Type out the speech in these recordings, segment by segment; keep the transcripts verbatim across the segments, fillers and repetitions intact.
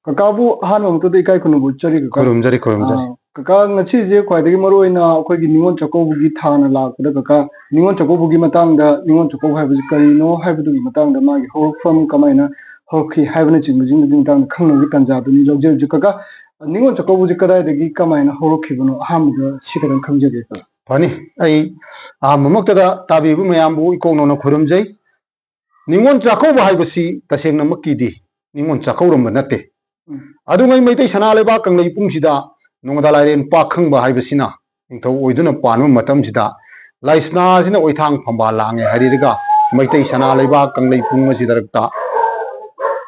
ꯀꯀꯥꯕꯨ ꯑꯍꯥꯟꯕ ꯃꯛꯇꯗ ꯏꯀꯥꯏ ꯈꯨꯝꯅꯕ ꯎꯠꯆꯔꯤ, ꯀꯀꯥ꯫ ꯈꯨꯔꯨꯝꯖꯔꯤ, ꯈꯨꯔꯨꯝꯖꯔꯤ꯫ ꯑꯥ, ꯀꯀꯥ, ꯉꯁꯤꯁꯦ ꯈ꯭ꯋꯥꯏꯗꯒꯤ ꯃꯔꯨꯑꯣꯏꯅ ꯑꯩꯈꯣꯏꯒꯤ ꯅꯤꯉꯣꯜ ꯆꯥꯛꯀꯧꯕꯒꯤ ꯊꯥꯅ ꯂꯥꯛꯄꯗ, ꯀꯀꯥ, ꯅꯤꯉꯣꯜ ꯆꯥꯛꯀꯧꯕꯒꯤ ꯃꯇꯥꯡꯗ, ꯅꯤꯉꯣꯜ ꯆꯥꯛꯀꯧꯕ ꯍꯥꯏꯕꯁꯤ ꯀꯔꯤꯅꯣ ꯍꯥꯏꯕꯗꯨꯒꯤ ꯃꯇꯥꯡꯗ, ꯃꯥꯒꯤ ꯍꯧꯔꯛꯐꯝ ꯀꯃꯥꯏꯅ ꯍꯧꯔꯛꯈꯤ ꯍꯥꯏꯕꯅꯆꯤꯡꯕꯁꯤꯡꯗꯨꯒꯤ ꯃꯇꯥꯡꯗ ꯈꯪꯅꯕꯒꯤ ꯇꯥꯟꯖꯥꯗꯨꯅꯤ ꯂꯧꯖꯔꯤꯕꯁꯦ꯫ ꯀꯀꯥ, ꯅꯤꯉꯣꯜ ꯆꯥꯛꯀꯧꯕꯁꯦ ꯀꯗꯥꯏꯗꯒꯤ ꯀꯃꯥꯏꯅ ꯍꯧꯔꯛꯈꯤꯕꯅꯣ? ꯑꯍꯥꯟꯕꯗ ꯁꯤ ꯈꯛꯇꯪ ꯈꯪꯖꯒꯦ, ꯀꯀꯥ꯫ ꯐꯅꯤ, ꯑꯩ ꯑꯍꯥꯟꯕꯃꯛꯇꯗ ꯇꯥꯕꯤꯕ ꯃꯌꯥꯝꯕꯨ ꯏꯀꯣꯛ ꯅꯧꯅ ꯈꯨꯔꯨꯝꯖꯩ꯫ ꯅꯤꯉꯣꯜ ꯆꯥꯛꯀꯧꯕ ꯍꯥꯏꯕꯁꯤ ꯇꯁꯦꯡꯅꯃꯛꯀꯤꯗꯤ ꯅꯤꯉꯣꯜ ꯆꯥꯛꯀꯧꯔꯝꯕ ꯅꯠꯇꯦ꯫ ꯎꯝ꯫ ꯑꯗꯨꯉꯩ ꯃꯩꯇꯩ ꯁꯅꯥ ꯂꯩꯕꯥꯛ ꯀꯪꯂꯩꯄꯨꯡꯁꯤꯗ ꯅꯣꯡꯗꯥ ꯂꯥꯏꯔꯦꯟ ꯄꯥꯛꯈꯪꯕ ꯍꯥꯏꯕꯁꯤꯅ ꯅꯤꯡꯊꯧ ꯑꯣꯏꯗꯨꯅ ꯄꯥꯟꯕ ꯃꯇꯝꯁꯤꯗ, ꯂꯥꯏꯁꯅꯥꯁꯤꯅ ꯑꯣꯏꯊꯥꯡ ꯐꯝꯕꯥꯜ ꯂꯥꯡꯉꯦ ꯍꯥꯏꯔꯤꯔꯒ ꯃꯩꯇꯩ ꯁꯅꯥ ꯂꯩꯕꯥꯛ ꯀꯪꯂꯩꯄꯨꯡ ꯑꯁꯤꯗ ꯔꯛꯇ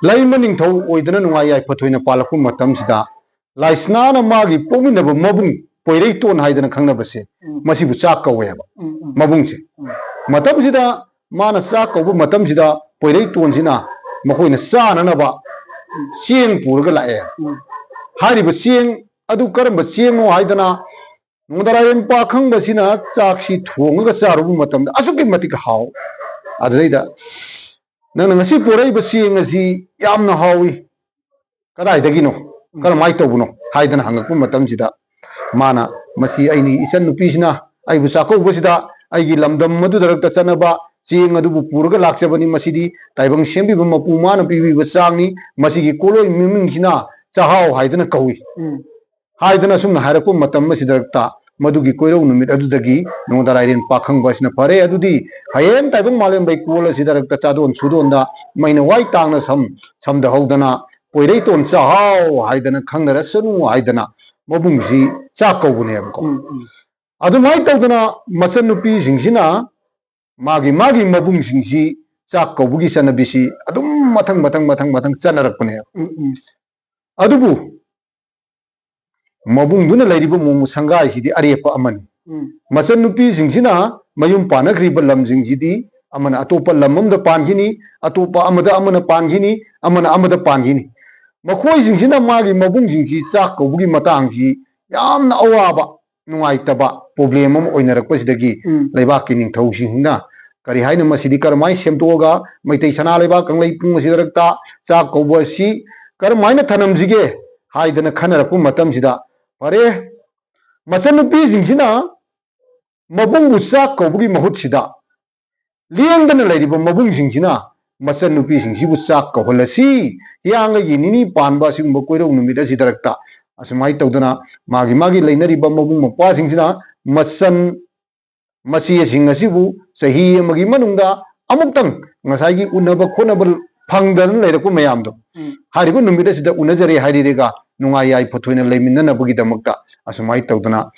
ꯂꯩꯃ ꯅꯤꯡꯊꯧ ꯑꯣꯏꯗꯨꯅ ꯅꯨꯡꯉꯥꯏ ꯌꯥꯏꯐ ꯊꯣꯏꯅ ꯄꯥꯜꯂꯛꯄ ꯃꯇꯝꯁꯤꯗ, ꯂꯥꯏꯁꯅꯥꯅ ꯃꯥꯒꯤ ꯄꯣꯛꯃꯤꯟꯅꯕ ꯃꯕꯨꯡ ꯄꯣꯏꯔꯩꯇꯣꯟ ꯍꯥꯏꯗꯅ ꯈꯪꯅꯕꯁꯦ, ꯎꯝ꯫ ꯃꯁꯤꯕꯨ ꯆꯥꯛ ꯀꯧꯋꯦꯕ, ꯎꯝ, ꯎꯝ꯫ ꯃꯕꯨꯡꯁꯦ꯫ ꯎꯝ꯫ ꯃꯇꯝꯁꯤꯗ ꯃꯥꯅ ꯆꯥꯛ ꯀꯧꯕ ꯃꯇꯝꯁꯤꯗ ꯄꯣꯏꯔꯩꯇꯣꯟꯁꯤꯅ ꯃꯈꯣꯏꯅ ꯆꯥꯅꯅꯕ ꯎꯝ꯫ ꯆꯦꯡ ꯄꯨꯔꯒ ꯂꯥꯛꯑꯦ꯫ ꯎꯝ꯫ ꯍꯥꯏꯔꯤꯕ ꯆꯦꯡ ꯑꯗꯨ ꯀꯔꯝꯕ ꯆꯦꯡꯅꯣ ꯍꯥꯏꯗꯅ ꯅꯣꯡꯗꯥ ꯂꯥꯏꯔꯦꯟ ꯄꯥꯈꯪꯕꯁꯤꯅ ꯆꯥꯛꯁꯤ ꯊꯣꯡꯉꯒ ꯆꯥꯔꯨꯕ ꯃꯇꯝꯗ ꯑꯁꯨꯛꯀꯤ ꯃꯇꯤꯛ ꯍꯥꯎ꯫ ꯑꯗꯨꯗꯩꯗ, "ꯅꯪꯅ ꯉꯁꯤ ꯄꯨꯔꯛꯏꯕ ꯆꯦꯡ ꯑꯁꯤ ꯌꯥꯝꯅ ꯍꯥꯎꯏ, ꯀꯗꯥꯏꯗꯒꯤꯅꯣ? ꯎꯝ꯫ ꯀꯔꯝꯍꯥꯏꯅ ꯇꯧꯕꯅꯣ?" ꯍꯥꯏꯗꯅ ꯍꯪꯉꯛꯄ ꯃꯇꯝꯁꯤꯗ, ꯃꯥꯅ, "ꯃꯁꯤ ꯑꯩꯅꯤ ꯏꯆꯟ ꯅꯨꯄꯤꯁꯤꯅ ꯑꯩꯕꯨ ꯆꯥꯛꯀꯧꯕꯁꯤꯗ ꯑꯩꯒꯤ ꯂꯝꯗꯝ ꯑꯗꯨꯗ ꯔꯛꯇ ꯆꯠꯅꯕ ꯆꯦꯡ ꯑꯗꯨꯕꯨ ꯄꯨꯔꯒ ꯂꯥꯛꯆꯕꯅꯤ꯫ ꯃꯁꯤꯗꯤ ꯇꯥꯏꯕꯪ ꯁꯦꯝꯕꯤꯕ ꯃꯄꯨ ꯃꯥꯅ ꯄꯤꯕꯤꯕ ꯆꯥꯛꯅꯤ꯫ ꯃꯁꯤꯒꯤ ꯀꯣꯂꯣꯏ ꯃꯃꯤꯡꯁꯤꯅ ꯆꯥꯛꯍꯥꯎ ꯍꯥꯏꯗꯅ ꯀꯧꯏ" ꯎꯝ꯫ ꯍꯥꯏꯗꯅ ꯑꯁꯨꯝꯅ ꯍꯥꯏꯔꯛꯄ ꯃꯇꯝ ꯑꯁꯤꯗ ꯔꯛꯇ ꯃꯗꯨꯒꯤ ꯀꯣꯏꯔꯧ ꯅꯨꯃꯤꯠ ꯑꯗꯨꯗꯒꯤ ꯅꯣꯡꯗꯥ ꯂꯥꯏꯔꯦꯟ ꯄꯥꯈꯪꯕ ꯑꯁꯤꯅ, "ꯐꯔꯦ, ꯑꯗꯨꯗꯤ ꯍꯌꯦꯡ ꯇꯥꯏꯕꯪ ꯃꯥꯂꯦꯝ ꯂꯩꯀꯣꯜ ꯑꯁꯤꯗ ꯔꯛꯇ ꯆꯥꯗꯣꯟ ꯁꯨꯗꯣꯟꯗ ꯃꯩꯅ ꯋꯥꯏ ꯇꯥꯡꯅ ꯁꯝ-, ꯁꯝꯗꯍꯧꯗꯅ ꯄꯣꯏꯔꯩꯇꯣꯟ ꯆꯥꯛꯍꯥꯎ ꯍꯥꯏꯗꯅ ꯈꯪꯅꯔꯁꯅꯨ" ꯍꯥꯏꯗꯅ ꯃꯕꯨꯡꯁꯤ ꯆꯥꯛ ꯀꯧꯕꯅꯦꯕꯀꯣ꯫ ꯎꯝ, ꯎꯝ꯫ ꯑꯗꯨꯃꯥꯏꯅ ꯇꯧꯗꯅ ꯃꯆꯟꯅꯨꯄꯤꯁꯤꯡꯁꯤꯅ ꯃꯥꯒꯤ ꯃꯥꯒꯤ ꯃꯕꯨꯡꯁꯤꯡꯁꯤ ꯆꯥꯛ ꯀꯧꯕꯒꯤ ꯆꯠꯅꯕꯤꯁꯤ ꯑꯗꯨꯝ ꯃꯊꯪ, ꯃꯊꯪ, ꯃꯊꯪ, ꯃꯊꯪ ꯆꯠꯅꯔꯛꯄꯅꯦꯕ꯫ ꯎꯝ, ꯎꯝ꯫ ꯑꯗꯨꯕꯨ ꯃꯕꯨꯡꯗꯨꯅ ꯂꯩꯔꯤꯕ ꯃꯣꯡ ꯁꯪꯒꯥꯏꯁꯤꯗꯤ ꯑꯔꯦꯞꯄ ꯑꯃꯅꯤ꯫ ꯎꯝ꯫ ꯃꯆꯟꯅꯨꯄꯤꯁꯤꯡꯁꯤꯅ ꯃꯌꯨꯝ ꯄꯥꯟꯅꯈ꯭ꯔꯤꯕ ꯂꯝꯁꯤꯡꯁꯤꯗꯤ ꯑꯃꯅ ꯑꯇꯣꯞꯄ ꯂꯝ ꯑꯃꯗ ꯄꯥꯟꯈꯤꯅꯤ, ꯑꯇꯣꯞꯄ ꯑꯃꯗ ꯑꯃꯅ ꯄꯥꯟꯈꯤꯅꯤ, ꯑꯃꯅ ꯑꯃꯗ ꯄꯥꯟꯈꯤꯅꯤ꯫ ꯃꯈꯣꯏꯁꯤꯡꯁꯤꯅ ꯃꯥꯒꯤ ꯃꯕꯨꯡꯁꯤꯡꯁꯤ ꯆꯥꯛ ꯀꯧꯕꯒꯤ ꯃꯇꯥꯡꯁꯤ ꯌꯥꯝꯅ ꯑꯋꯥꯕ, ꯅꯨꯡꯉꯥꯏꯇꯕ problem ꯑꯃ ꯑꯣꯏꯅꯔꯛꯄꯁꯤꯗꯒꯤ ꯎꯝ꯫ ꯂꯩꯕꯥꯛꯀꯤ ꯅꯤꯡꯊꯧꯁꯤꯡꯁꯤꯅ ꯀꯔꯤ ꯍꯥꯏꯅ ꯃꯁꯤꯗꯤ ꯀꯔꯝꯍꯥꯏꯅ ꯁꯦꯝꯗꯣꯛꯑꯒ ꯃꯩꯇꯩ ꯁꯅꯥ ꯂꯩꯕꯥꯛ ꯀꯪꯂꯩꯄꯨꯡ ꯑꯁꯤꯗ ꯔꯛꯇ ꯆꯥꯛ ꯀꯧꯕ ꯑꯁꯤ ꯀꯔꯝꯍꯥꯏꯅ ꯊꯅꯝꯁꯤꯒꯦ ꯍꯥꯏꯗꯅ ꯈꯟꯅꯔꯛꯄ ꯃꯇꯝꯁꯤꯗ, ꯐꯔꯦ, ꯃꯆꯟꯅꯨꯄꯤꯁꯤꯡꯁꯤꯅ ꯃꯕꯨꯡꯕꯨ ꯆꯥꯛ ꯀꯧꯕꯒꯤ ꯃꯍꯨꯠꯁꯤꯗ ꯂꯦꯡꯗꯅ ꯂꯩꯔꯤꯕ ꯃꯕꯨꯡꯁꯤꯡꯁꯤꯅ ꯃꯆꯟꯅꯨꯄꯤꯁꯤꯡꯁꯤꯕꯨ ꯆꯥꯛ ꯀꯧꯍꯜꯂꯁꯤ꯫ ꯍꯤꯌꯥꯡꯒꯩꯒꯤ ꯅꯤꯅꯤ ꯄꯥꯟꯕ ꯑꯁꯤꯒꯨꯝꯕ ꯀꯣꯏꯔꯧ ꯅꯨꯃꯤꯠ ꯑꯁꯤꯗꯔꯛꯇ ꯑꯁꯨꯃꯥꯏꯅ ꯇꯧꯗꯅ ꯃꯥꯒꯤ ꯃꯥꯒꯤ ꯂꯩꯅꯔꯤꯕ ꯃꯕꯨꯡ ꯃꯧꯄ꯭ꯋꯥꯁꯤꯡꯁꯤꯅ ꯃꯆꯟ ꯃꯆꯦꯁꯤꯡ ꯑꯁꯤꯕꯨ ꯆꯍꯤ ꯑꯃꯒꯤ ꯃꯅꯨꯡꯗ ꯑꯃꯨꯛꯇꯪ ꯉꯁꯥꯏꯒꯤ ꯎꯅꯕ ꯈꯣꯠꯅꯕ ꯐꯪꯗꯅ ꯂꯩꯔꯛꯄ ꯃꯌꯥꯝꯗꯣ, ꯎꯝ꯫ ꯍꯥꯏꯔꯤꯕ ꯅꯨꯃꯤꯠ ꯑꯁꯤꯗ ꯎꯅꯖꯔꯦ ꯍꯥꯏꯔꯤꯔꯒ ꯅꯨꯡꯉꯥꯏ ꯌꯥꯏꯐ ꯊꯣꯏꯅ ꯂꯩꯃꯤꯟꯅꯅꯕꯒꯤꯗꯃꯛꯇ ꯑꯁꯨꯃꯥꯏꯅ ꯇꯧꯗꯅ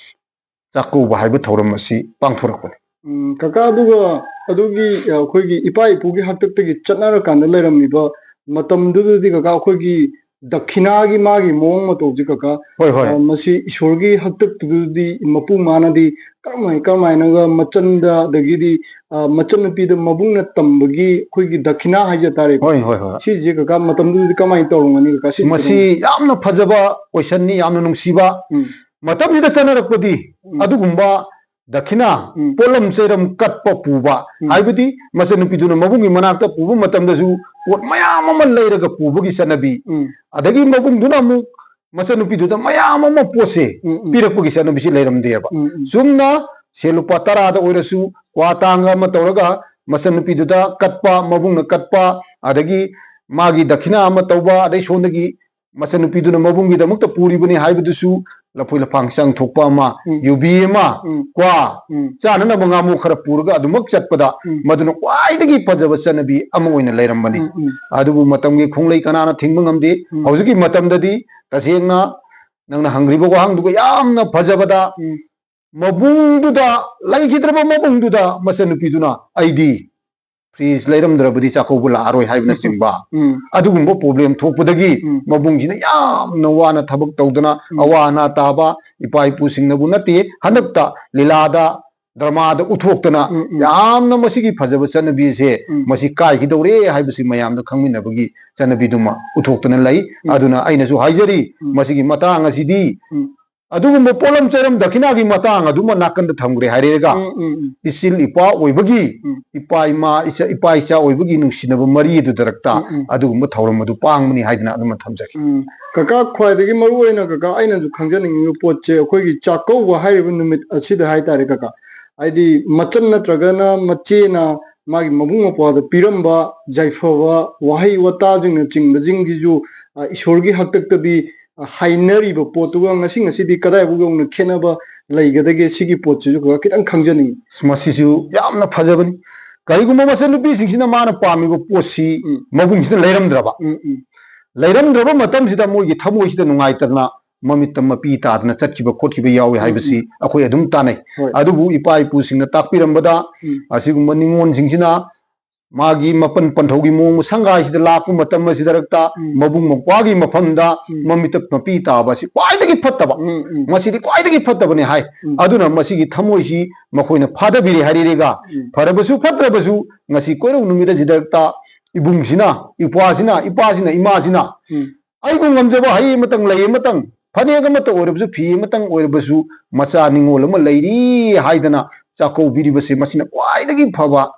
ꯆꯥꯛꯀꯧꯕ ꯍꯥꯏꯕ ꯊꯧꯔꯝ ꯑꯁꯤ ꯄꯥꯡꯊꯣꯔꯛꯄꯅꯤ꯫ ꯎꯝ, ꯀꯀꯥ, ꯑꯗꯨꯒ ꯑꯗꯨꯒꯤ, ꯑ, ꯑꯩꯈꯣꯏꯒꯤ ꯏꯄꯥ ꯏꯄꯨꯒꯤ ꯍꯥꯛꯇꯛꯇꯒꯤ ꯆꯠꯅꯔꯀꯥꯟꯗ ꯂꯩꯔꯝꯃꯤꯕ ꯃꯇꯝꯗꯨꯗꯗꯤ, ꯀꯀꯥ, ꯑꯩꯈꯣꯏꯒꯤ ꯗꯈꯤꯅꯥꯒꯤ ꯃꯥꯒꯤ ꯃꯑꯣꯡ ꯃꯇꯧꯁꯦ, ꯀꯀꯥ, ꯍꯣꯏ, ꯍꯣꯏ꯫ ꯑ, ꯃꯁꯤ ꯏꯁꯣꯔꯒꯤ ꯍꯥꯛꯇꯛꯇꯨꯗꯗꯤ ꯃꯄꯨ ꯃꯥꯅꯗꯤ ꯀꯔꯝꯍꯥꯏ-, ꯀꯔꯝꯍꯥꯏꯅꯒ ꯃꯆꯟꯗ, ꯑꯗꯒꯤꯗꯤ, ꯑ, ꯃꯆꯟꯅꯨꯄꯤꯗ ꯃꯕꯨꯡꯅ ꯇꯝꯕꯒꯤ ꯑꯩꯈꯣꯏꯒꯤ ꯗꯈꯤꯅꯥ ꯍꯥꯏꯖ ꯇꯥꯔꯦꯀꯣ꯫ ꯍꯣꯏ, ꯍꯣꯏ, ꯍꯣꯏ꯫ ꯁꯤꯁꯦ, ꯀꯀꯥ, ꯃꯇꯝꯗꯨꯗꯗꯤ ꯀꯃꯥꯏꯅ ꯇꯧꯔꯝꯒꯅꯤ, ꯀꯀꯥ? ꯁꯤ ꯃꯁꯤ ꯌꯥꯝꯅ ꯐꯖꯕ question ꯅꯤ, ꯌꯥꯝꯅ ꯅꯨꯡꯁꯤꯕ꯫ ꯎꯝ꯫ ꯃꯇꯝꯁꯤꯗ ꯆꯠꯅꯔꯛꯄꯗꯤ ꯎꯝ꯫ ꯑꯗꯨꯒꯨꯝꯕ ꯗꯈꯤꯅꯥ, ꯎꯝ꯫ ꯄꯣꯠꯂꯝ ꯆꯩꯔꯝ ꯀꯠꯄ ꯄꯨꯕ, ꯎꯝ꯫ ꯍꯥꯏꯕꯗꯤ ꯃꯆꯟꯅꯨꯄꯤꯗꯨꯅ ꯃꯕꯨꯡꯒꯤ ꯃꯅꯥꯛꯇ ꯄꯨꯕ ꯃꯇꯝꯗꯁꯨ ꯄꯣꯠ ꯃꯌꯥꯝ ꯑꯃ ꯂꯩꯔꯒ ꯄꯨꯕꯒꯤ ꯆꯠꯅꯕꯤ, ꯎꯝ꯫ ꯑꯗꯒꯤ ꯃꯕꯨꯡꯗꯨꯅ ꯑꯃꯨꯛ ꯃꯆꯟꯅꯨꯄꯤꯗꯨꯗ ꯃꯌꯥꯝ ꯑꯃ ꯄꯣꯠꯁꯦ ꯎꯝ, ꯎꯝ꯫ ꯄꯤꯔꯛꯄꯒꯤ ꯆꯠꯅꯕꯤꯁꯤ ꯂꯩꯔꯝꯗꯦꯕ꯫ ꯎꯝ, ꯎꯝ꯫ ꯆꯨꯝꯅ ꯁꯦ ꯂꯨꯄꯥ ꯇꯔꯥꯗ ꯑꯣꯏꯔꯁꯨ ꯀ꯭ꯋꯥ ꯇꯥꯡꯒ ꯑꯃ ꯇꯧꯔꯒ ꯃꯆꯟꯅꯨꯄꯤꯗꯨꯗ ꯀꯠꯄ, ꯃꯕꯨꯡꯅ ꯀꯠꯄ, ꯑꯗꯒꯤ ꯃꯥꯒꯤ ꯗꯈꯤꯅꯥ ꯑꯃ ꯇꯧꯕ, ꯑꯗꯩ ꯁꯣꯝꯗꯒꯤ ꯃꯆꯟꯅꯨꯄꯤꯗꯨꯅ ꯃꯕꯨꯡꯒꯤꯗꯃꯛꯇ ꯄꯨꯔꯤꯕꯅꯤ ꯍꯥꯏꯕꯗꯨꯁꯨ ꯂꯐꯣꯏ ꯂꯐꯥꯡ ꯆꯪ ꯊꯣꯛꯄ ꯑꯃ, ꯎꯝ꯫ ꯌꯨꯕꯤ ꯑꯃ, ꯎꯝ꯫ ꯀ꯭ꯋꯥ, ꯎꯝ꯫ ꯆꯥꯅꯅꯕ ꯉꯥꯃꯨ ꯈꯔ ꯄꯨꯔꯒ ꯑꯗꯨꯃꯛ ꯆꯠꯄꯗ ꯎꯝ꯫ ꯃꯗꯨꯅ ꯈ꯭ꯋꯥꯏꯗꯒꯤ ꯐꯖꯕ ꯆꯠꯅꯕꯤ ꯑꯃ ꯑꯣꯏꯅ ꯂꯩꯔꯝꯕꯅꯤ꯫ ꯎꯝ, ꯎꯝ꯫ ꯑꯗꯨꯕꯨ ꯃꯇꯝꯒꯤ ꯈꯣꯡꯂꯩ ꯀꯅꯥꯅ ꯊꯤꯡꯕ ꯉꯝꯗꯦ꯫ ꯎꯝ꯫ ꯍꯧꯖꯤꯛꯀꯤ ꯃꯇꯝꯗꯗꯤ ꯇꯁꯦꯡꯅ ꯅꯪꯅ ꯍꯪꯈ꯭ꯔꯤꯕ ꯋꯥꯍꯪꯗꯨꯒ ꯌꯥꯝꯅ ꯐꯖꯕꯗ, ꯎꯝ꯫ ꯃꯕꯨꯡꯗꯨꯗ, ꯂꯩꯈꯤꯗ꯭ꯔꯕ ꯃꯕꯨꯡꯗꯨꯗ ꯃꯆꯟꯅꯨꯄꯤꯗꯨꯅ "ꯑꯩꯗꯤ fridge ꯂꯩꯔꯝꯗ꯭ꯔꯕꯗꯤ ꯆꯥꯛꯀꯧꯕ ꯂꯥꯛꯑꯔꯣꯏ" ꯍꯥꯏꯕꯅꯆꯤꯡꯕ ꯎꯝ꯫ ꯑꯗꯨꯒꯨꯝꯕ problem ꯊꯣꯛꯄꯗꯒꯤ ꯎꯝ꯫ ꯃꯕꯨꯡꯁꯤꯅ ꯌꯥꯝꯅ ꯋꯥꯅ ꯊꯕꯛ ꯇꯧꯗꯅ ꯎꯝ꯫ ꯑꯋꯥ ꯑꯅꯥ ꯇꯥꯕ ꯏꯄꯥ ꯏꯄꯨꯁꯤꯡꯅꯕꯨ ꯅꯠꯇꯦ, ꯍꯟꯗꯛꯇ ꯂꯤꯂꯥꯗ, drama ꯗ ꯎꯠꯊꯣꯛꯇꯅ ꯎꯝ, ꯎꯝ꯫ ꯌꯥꯝꯅ ꯃꯁꯤꯒꯤ ꯐꯖꯕ ꯆꯠꯅꯕꯤ ꯑꯁꯦ ꯎꯝ꯫ ꯃꯁꯤ ꯀꯥꯏꯈꯤꯗꯧꯔꯦ ꯍꯥꯏꯕꯁꯤ ꯃꯌꯥꯝꯅ ꯈꯪꯃꯤꯟꯅꯕꯒꯤ ꯆꯠꯅꯕꯤꯗꯨꯃ ꯎꯠꯊꯣꯛꯇꯅ ꯂꯩ꯫ ꯎꯝ꯫ ꯑꯗꯨꯅ ꯑꯩꯅꯁꯨ ꯍꯥꯏꯖꯔꯤ, ꯎꯝ꯫ ꯃꯁꯤꯒꯤ ꯃꯇꯥꯡ ꯑꯁꯤꯗꯤ ꯎꯝ꯫ ꯑꯗꯨꯒꯨꯝꯕ ꯄꯣꯠꯂꯝ ꯆꯩꯔꯝ ꯗꯈꯤꯅꯥꯒꯤ ꯃꯇꯥꯡ ꯑꯗꯨꯃ ꯅꯥꯀꯟꯗ ꯊꯝꯈ꯭ꯔꯦ ꯍꯥꯏꯔꯦꯒ, ꯎꯝ, ꯎꯝ, ꯎꯝ. ꯏꯆꯤꯜ ꯏꯄꯥ ꯑꯣꯏꯕꯒꯤ, ꯎꯝ. ꯏꯄꯥ ꯏꯃꯥ, ꯏꯆꯥ, ꯏꯄꯥ ꯏꯆꯥ ꯑꯣꯏꯕꯒꯤ ꯅꯨꯡꯁꯤꯅꯕ ꯃꯔꯤ ꯑꯗꯨꯗ ꯔꯛꯇ ꯎꯝ, ꯎꯝ. ꯑꯗꯨꯒꯨꯝꯕ ꯊꯧꯔꯝ ꯑꯗꯨ ꯄꯥꯡꯕꯅꯤ ꯍꯥꯏꯗꯅ ꯑꯗꯨꯃ ꯊꯝꯖꯒꯦ꯫ ꯎꯝ. ꯀꯀꯥ, ꯈ꯭ꯋꯥꯏꯗꯒꯤ ꯃꯔꯨ ꯑꯣꯏꯅ ꯀꯀꯥ ꯑꯩꯅꯁꯨ ꯈꯪꯖꯅꯤꯡꯉꯤꯕ ꯄꯣꯠꯁꯦ, ꯑꯩꯈꯣꯏꯒꯤ ꯆꯥꯛꯀꯧꯕ ꯍꯥꯏꯔꯤꯕ ꯅꯨꯃꯤꯠ ꯑꯁꯤꯗ ꯍꯥꯏꯇꯥꯔꯦ ꯀꯀꯥ, ꯍꯥꯏꯗꯤ ꯃꯆꯟ ꯅꯠꯇ꯭ꯔꯒꯅ ꯃꯆꯦꯅ ꯃꯥꯒꯤ ꯃꯕꯨꯡ ꯃꯧꯄ꯭ꯋꯥꯗ ꯄꯤꯔꯝꯕ ꯌꯥꯏꯐꯕ ꯋꯥꯍꯩ ꯋꯥꯇꯥꯁꯤꯡꯅꯆꯤꯡꯕꯁꯤꯡꯁꯤꯁꯨ, ꯑ, ꯏꯁꯣꯔꯒꯤ ꯍꯥꯛꯇꯛꯇꯗꯤ, ꯑ, ꯍꯥꯏꯅꯔꯤꯕ ꯄꯣꯠꯇꯨꯒ ꯉꯁꯤ ꯉꯁꯤꯗꯤ ꯀꯗꯥꯏꯐꯥꯎ ꯌꯧꯅ ꯈꯦꯠꯅꯕ ꯂꯩꯒꯗꯒꯦ? ꯁꯤꯒꯤ ꯄꯣꯠꯁꯤꯁꯨ ꯀꯀꯥ ꯈꯤꯇꯪ ꯈꯪꯖꯅꯤꯡꯉꯤ꯫ ꯃꯁꯤꯁꯨ ꯌꯥꯝꯅ ꯐꯖꯕꯅꯤ꯫ ꯀꯔꯤꯒꯨꯝꯕ ꯃꯆꯟꯅꯨꯄꯤꯁꯤꯡꯁꯤꯅ ꯃꯥꯅ ꯄꯥꯝꯃꯤꯕ ꯄꯣꯠꯁꯤ ꯎꯝ. ꯃꯕꯨꯡꯁꯤꯅ ꯂꯩꯔꯝꯗ꯭ꯔꯕ, ꯎꯝ, ꯎꯝ. ꯂꯩꯔꯝꯗ꯭ꯔꯕ ꯃꯇꯝꯁꯤꯗ ꯃꯣꯏꯒꯤ ꯊꯃꯣꯏꯁꯤꯗ ꯅꯨꯡꯉꯥꯏꯇꯗꯅ ꯃꯃꯤꯠꯇ ꯃꯄꯤ ꯇꯥꯗꯅ ꯆꯠꯈꯤꯕ ꯈꯣꯠꯈꯤꯕ ꯌꯥꯎꯏ ꯎꯝ, ꯍꯥꯏꯕꯁꯤ ꯎꯝ. ꯑꯩꯈꯣꯏ ꯑꯗꯨꯝ ꯇꯥꯟꯅꯩ꯫ ꯍꯣꯏ. ꯑꯗꯨꯕꯨ ꯏꯄꯥ ꯏꯄꯨꯁꯤꯡꯅ ꯇꯥꯛꯄꯤꯔꯝꯕꯗ, ꯎꯝ. ꯑꯁꯤꯒꯨꯝꯕ ꯅꯤꯉꯣꯜꯁꯤꯡꯁꯤꯅ ꯃꯥꯒꯤ ꯃꯄꯟ ꯄꯟꯊꯧꯒꯤ ꯃꯑꯣꯡ ꯃꯁꯪꯒꯥꯏꯁꯤꯗ ꯂꯥꯛꯄ ꯃꯇꯝ ꯑꯁꯤꯗ ꯔꯛꯇ ꯎꯝ. ꯃꯕꯨꯡ ꯃꯧꯄ꯭ꯋꯥꯒꯤ ꯃꯐꯝꯗ ꯎꯝ. ꯃꯃꯤꯠꯇ ꯃꯄꯤ ꯇꯥꯕ ꯑꯁꯤ ꯈ꯭ꯋꯥꯏꯗꯒꯤ ꯐꯠꯇꯕ, ꯎꯝ, ꯎꯝ. ꯃꯁꯤꯗꯤ ꯈ꯭ꯋꯥꯏꯗꯒꯤ ꯐꯠꯇꯕꯅꯤ ꯍꯥꯏ꯫ ꯎꯝ. ꯑꯗꯨꯅ ꯃꯁꯤꯒꯤ ꯊꯃꯣꯏꯁꯤ ꯃꯈꯣꯏꯅ ꯐꯥꯗꯕꯤꯔꯦ ꯍꯥꯏꯔꯤꯔꯦꯒ, ꯎꯝ. ꯐꯔꯕꯁꯨ ꯐꯠꯇ꯭ꯔꯕꯁꯨ ꯉꯁꯤ ꯀꯣꯏꯔꯧ ꯅꯨꯃꯤꯠ ꯑꯁꯤꯗ ꯔꯛꯇ ꯏꯕꯨꯡꯁꯤꯅ, ꯏꯄ꯭ꯋꯥꯁꯤꯅ, ꯏꯄꯥꯁꯤꯅ, ꯏꯃꯥꯁꯤꯅ ꯎꯝ. ꯑꯩꯕꯨ ꯉꯝꯖꯕ ꯍꯩ ꯑꯃꯇꯪ, ꯂꯩ ꯑꯃꯇꯪ, ꯐꯅꯦꯛ ꯑꯃꯇ ꯑꯣꯏꯔꯕꯁꯨ, ꯐꯤ ꯑꯃꯇꯪ ꯑꯣꯏꯔꯕꯁꯨ, ꯃꯆꯥ ꯅꯤꯉꯣꯜ ꯑꯃ ꯂꯩꯔꯤ ꯍꯥꯏꯗꯅ ꯆꯥꯛꯀꯧꯕꯤꯔꯤꯕꯁꯦ ꯃꯁꯤꯅ ꯈ꯭ꯋꯥꯏꯗꯒꯤ ꯐꯕ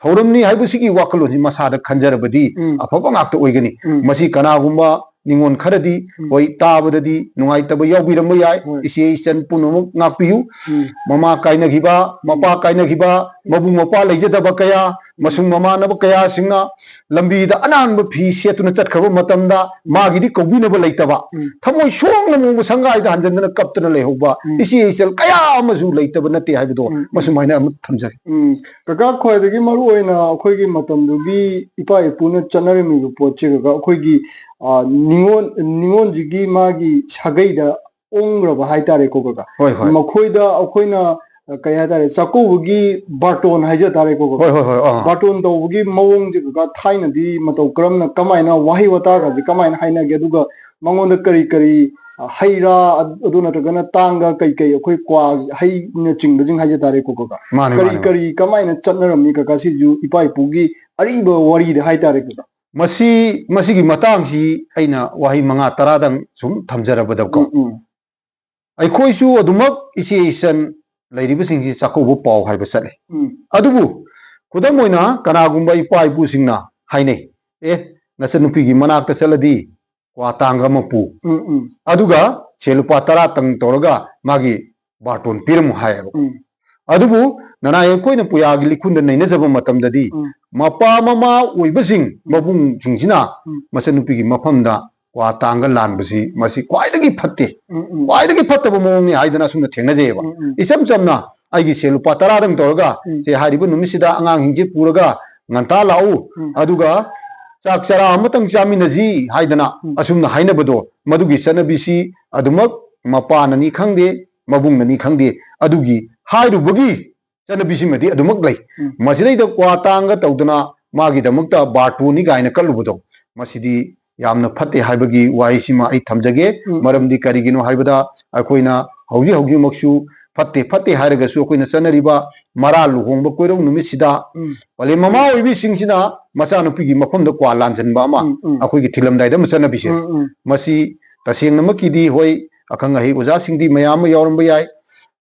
ꯊꯧꯔꯝꯅꯤ ꯍꯥꯏꯕꯁꯤꯒꯤ ꯋꯥꯈꯜꯂꯣꯟꯁꯤ ꯃꯁꯥꯗ ꯈꯟꯖꯔꯕꯗꯤ ꯎꯝ. ꯑꯐꯕ ꯉꯥꯛꯇ ꯑꯣꯏꯒꯅꯤ꯫ ꯎꯝ. ꯃꯁꯤ ꯀꯅꯥꯒꯨꯝꯕ ꯅꯤꯉꯣꯜ ꯈꯔꯗꯤ ꯎꯝ. ꯍꯣꯏ ꯇꯥꯕꯗꯗꯤ ꯅꯨꯡꯉꯥꯏꯇꯕ ꯌꯥꯎꯕꯤꯔꯝꯕ ꯌꯥꯏ꯫ ꯍꯣꯏ. ꯏꯆꯦ ꯏꯆꯟ ꯄꯨꯝꯅꯃꯛ ꯉꯥꯛꯄꯤꯌꯨ꯫ ꯎꯝ. ꯃꯃꯥ ꯀꯥꯏꯅꯈꯤꯕ, ꯃꯄꯥ ꯀꯥꯏꯅꯈꯤꯕ, ꯃꯕꯨꯡ ꯃꯧꯄ꯭ꯋꯥ ꯂꯩꯖꯗꯕ ꯀꯌꯥ, ꯃꯁꯨꯡ ꯃꯃꯥꯟꯅꯕ ꯀꯌꯥꯁꯤꯡꯅ ꯂꯝꯕꯤꯗ ꯑꯅꯥꯟꯕ ꯐꯤ ꯁꯦꯠꯇꯨꯅ ꯆꯠꯈ꯭ꯔꯕ ꯃꯇꯝꯗ ꯃꯥꯒꯤꯗꯤ ꯀꯧꯕꯤꯅꯕ ꯂꯩꯇꯕ, ꯎꯝ. ꯊꯃꯣꯏ ꯁꯣꯛꯅ ꯃꯣꯡꯕ ꯁꯪꯒꯥꯏꯗ ꯍꯟꯖꯟꯗꯅ ꯀꯞꯇꯅ ꯂꯩꯍꯧꯕ ꯎꯝ. ꯏꯆꯦ ꯏꯆꯜ ꯀꯌꯥ ꯑꯃꯁꯨ ꯂꯩꯇꯕ ꯅꯠꯇꯦ ꯍꯥꯏꯕꯗꯣ ꯎꯝ. ꯃꯁꯨꯃꯥꯏꯅ ꯑꯃ ꯊꯝꯖꯒꯦ꯫ ꯎꯝ. ꯀꯀꯥ, ꯈ꯭ꯋꯥꯏꯗꯒꯤ ꯃꯔꯨ ꯑꯣꯏꯅ ꯑꯩꯈꯣꯏꯒꯤ ꯃꯇꯝꯗꯨꯒꯤ ꯏꯄꯥ ꯏꯄꯨꯅ ꯆꯠꯅꯔꯝꯃꯤꯕ ꯄꯣꯠꯁꯦ ꯀꯀꯥ, ꯑꯩꯈꯣꯏꯒꯤ, ꯑ, ꯅꯤꯉꯣꯜ, ꯅꯤꯉꯣꯜꯁꯤꯒꯤ ꯃꯥꯒꯤ ꯁꯥꯒꯩꯗ ꯑꯣꯡꯈ꯭ꯔꯕ ꯍꯥꯏꯇꯥꯔꯦꯀꯣ ꯀꯀꯥ꯫ ꯍꯣꯏ, ꯍꯣꯏ꯫ ꯃꯈꯣꯏꯗ ꯑꯩꯈꯣꯏꯅ, ꯑ, ꯀꯩ ꯍꯥꯏꯇꯥꯔꯦ, ꯆꯥꯛꯀꯧꯕꯒꯤ ꯕꯥꯔꯇꯣꯟ ꯍꯥꯏꯖ ꯇꯥꯔꯦꯀꯣ ꯀꯀꯥ꯫ ꯍꯣꯏ, ꯍꯣꯏ, ꯍꯣꯏ, ꯑꯥ꯫ ꯕꯥꯔꯇꯣꯟ ꯇꯧꯕꯒꯤ ꯃꯑꯣꯡꯁꯦ ꯀꯀꯥ, ꯊꯥꯏꯅꯗꯤ ꯃꯇꯧ ꯀꯔꯝꯅ, ꯀꯃꯥꯏꯅ ꯋꯥꯍꯩ ꯋꯥꯇꯥꯒꯁꯦ ꯀꯃꯥꯏꯅ ꯍꯥꯏꯅꯒꯦ? ꯑꯗꯨꯒ ꯃꯉꯣꯟꯗ ꯀꯔꯤ ꯀꯔꯤ, ꯑ, ꯍꯩ ꯔꯥ, ꯑꯗꯨ ꯅꯠꯇ꯭ꯔꯒꯅ ꯇꯥꯡꯒ ꯀꯩ ꯀꯩ, ꯑꯩꯈꯣꯏ ꯀ꯭ꯋꯥ ꯍꯩꯅꯆꯤꯡꯕꯁꯤꯡ ꯍꯥꯏꯖ ꯇꯥꯔꯦꯀꯣ ꯀꯀꯥ꯫ ꯃꯥꯅꯦ, ꯀꯔꯤ ꯃꯥꯅꯦ, ꯃꯥꯅꯦ꯫ ꯀꯔꯤ ꯀꯃꯥꯏꯅ ꯆꯠꯅꯔꯝꯃꯤ ꯀꯀꯥ? ꯁꯤꯁꯨ ꯏꯄꯥ ꯏꯄꯨꯒꯤ ꯑꯔꯤꯕ ꯋꯥꯔꯤꯗ ꯍꯥꯏꯇꯥꯔꯦ ꯀꯀꯥ꯫ ꯃꯁꯤ, ꯃꯁꯤꯒꯤ ꯃꯇꯥꯡꯁꯤ ꯑꯩꯅ ꯋꯥꯍꯩ ꯃꯉꯥ ꯇꯔꯥꯗꯪ ꯁꯨꯝ ꯊꯝꯖꯔꯕꯗꯀꯣ꯫ ꯎꯝ, ꯎꯝ. ꯑꯩꯈꯣꯏꯁꯨ ꯑꯗꯨꯃꯛ ꯏꯆꯦ ꯏꯆꯟ ꯂꯩꯔꯤꯕꯁꯤꯡꯁꯤ ꯆꯥꯛꯀꯧꯕ ꯄꯥꯎ ꯍꯥꯏꯕ ꯆꯠꯂꯤ꯫ ꯎꯝ꯫ ꯑꯗꯨꯕꯨ ꯈꯨꯗꯝ ꯑꯣꯏꯅ ꯀꯅꯥꯒꯨꯝꯕ ꯏꯄꯥ ꯏꯄꯨꯁꯤꯡꯅ ꯍꯥꯏꯅꯩ, "ꯑꯦ, ꯅꯆꯟꯅꯨꯄꯤꯒꯤ ꯃꯅꯥꯛꯇ ꯆꯠꯂꯗꯤ ꯀ꯭ꯋꯥ ꯇꯥꯡꯒ ꯑꯃ ꯄꯨ, ꯎꯝ, ꯎꯝ꯫ ꯑꯗꯨꯒ ꯁꯦ ꯂꯨꯄꯥ ꯇꯔꯥꯇꯪ ꯇꯧꯔꯒ ꯃꯥꯒꯤ ꯕꯥꯔꯇꯣꯟ ꯄꯤꯔꯝꯃꯨ" ꯍꯥꯏꯌꯦꯕ꯫ ꯎꯝ꯫ ꯑꯗꯨꯕꯨ ꯅꯅꯥꯏ ꯑꯩꯈꯣꯏꯅ ꯄꯨꯌꯥꯒꯤ ꯂꯤꯈꯨꯟꯗ ꯅꯩꯅꯖꯕ ꯃꯇꯝꯗꯗꯤ, ꯎꯝ꯫ ꯃꯄꯥ ꯃꯃꯥ ꯑꯣꯏꯕꯁꯤꯡ, ꯎꯝ꯫ ꯃꯕꯨꯡꯁꯤꯡꯁꯤꯅ ꯎꯝ꯫ ꯃꯆꯟꯅꯨꯄꯤꯒꯤ ꯃꯐꯝꯗ ꯀ꯭ꯋꯥ ꯇꯥꯡꯒ ꯂꯥꯟꯕꯁꯤ, ꯃꯁꯤ ꯈ꯭ꯋꯥꯏꯗꯒꯤ ꯐꯠꯇꯦ, ꯎꯝ, ꯎꯝ꯫ ꯈ꯭ꯋꯥꯏꯗꯒꯤ ꯐꯠꯇꯕ ꯃꯑꯣꯡꯅꯤ ꯍꯥꯏꯗꯅ ꯑꯁꯨꯝꯅ ꯊꯦꯡꯅꯖꯩꯑꯕ꯫ ꯎꯝ, ꯎꯝ꯫ ꯏꯆꯝ ꯆꯝꯅ ꯑꯩꯒꯤ ꯁꯦ ꯂꯨꯄꯥ ꯇꯔꯥꯗꯪ ꯇꯧꯔꯒ, ꯎꯝ꯫ "ꯁꯦ, ꯍꯥꯏꯔꯤꯕ ꯅꯨꯃꯤꯠꯁꯤꯗ ꯑꯉꯥꯡꯁꯤꯡꯁꯦ ꯄꯨꯔꯒ ꯉꯟꯇꯥ ꯂꯥꯛꯎ, ꯎꯝ꯫ ꯑꯗꯨꯒ ꯆꯥꯛ ꯆꯔꯥ ꯑꯃꯇꯪ ꯆꯥꯃꯤꯟꯅꯁꯤ" ꯍꯥꯏꯗꯅ ꯎꯝ꯫ ꯑꯁꯨꯝꯅ ꯍꯥꯏꯅꯕꯗꯣ, ꯃꯗꯨꯒꯤ ꯆꯠꯅꯕꯤꯁꯤ ꯑꯗꯨꯃꯛ ꯃꯄꯥꯅꯅꯤ ꯈꯪꯗꯦ, ꯃꯕꯨꯡꯅꯅꯤ ꯈꯪꯗꯦ, ꯑꯗꯨꯒꯤ ꯍꯥꯏꯔꯨꯕꯒꯤ ꯆꯠꯅꯕꯤꯁꯤꯃꯗꯤ ꯑꯗꯨꯃꯛ ꯂꯩ꯫ ꯎꯝ꯫ ꯃꯁꯤꯗꯩꯗ ꯀ꯭ꯋꯥ ꯇꯥꯡꯒ ꯇꯧꯗꯅ ꯃꯥꯒꯤꯗꯃꯛꯇ ꯕꯥꯔꯇꯣꯟꯅꯤ ꯀꯥꯏꯅ ꯀꯠꯂꯨꯕꯗꯣ, ꯃꯁꯤꯗꯤ ꯌꯥꯝꯅ ꯐꯠꯇꯦ ꯍꯥꯏꯕꯒꯤ ꯋꯥꯍꯩꯁꯤꯃ ꯑꯩ ꯊꯝꯖꯒꯦ꯫ ꯎꯝ꯫ ꯃꯔꯝꯗꯤ ꯀꯔꯤꯒꯤꯅꯣ ꯍꯥꯏꯕꯗ, ꯑꯩꯈꯣꯏꯅ ꯍꯧꯖꯤꯛ ꯍꯧꯖꯤꯛꯃꯛꯁꯨ ꯐꯠꯇꯦ, ꯐꯠꯇꯦ ꯍꯥꯏꯔꯒꯁꯨ, ꯑꯩꯈꯣꯏꯅ ꯆꯠꯅꯔꯤꯕ ꯃꯔꯥ ꯂꯨꯍꯣꯡꯕ ꯀꯣꯏꯔꯧ ꯅꯨꯃꯤꯠꯁꯤꯗ, ꯎꯝ꯫ ꯄꯂꯦꯝ ꯃꯃꯥ ꯑꯣꯏꯕꯤꯁꯤꯡꯁꯤꯅ ꯃꯆꯥꯅꯨꯄꯤꯒꯤ ꯃꯐꯝꯗ ꯀ꯭ꯋꯥ ꯂꯥꯟꯖꯟꯕ ꯑꯃ ꯎꯝ, ꯎꯝ꯫ ꯑꯩꯈꯣꯏꯒꯤ ꯊꯤꯜꯂꯝꯗꯥꯏꯗ ꯑꯃ ꯆꯠꯅꯕꯤꯁꯦ꯫ ꯎꯝ, ꯎꯝ꯫ ꯃꯁꯤ ꯇꯁꯦꯡꯅꯃꯛꯀꯤꯗꯤ, ꯍꯣꯏ, ꯑꯈꯪ ꯑꯍꯩ ꯑꯣꯖꯥꯁꯤꯡꯗꯤ ꯃꯌꯥꯝ ꯑꯃ ꯌꯥꯎꯔꯝꯕ ꯌꯥꯏ,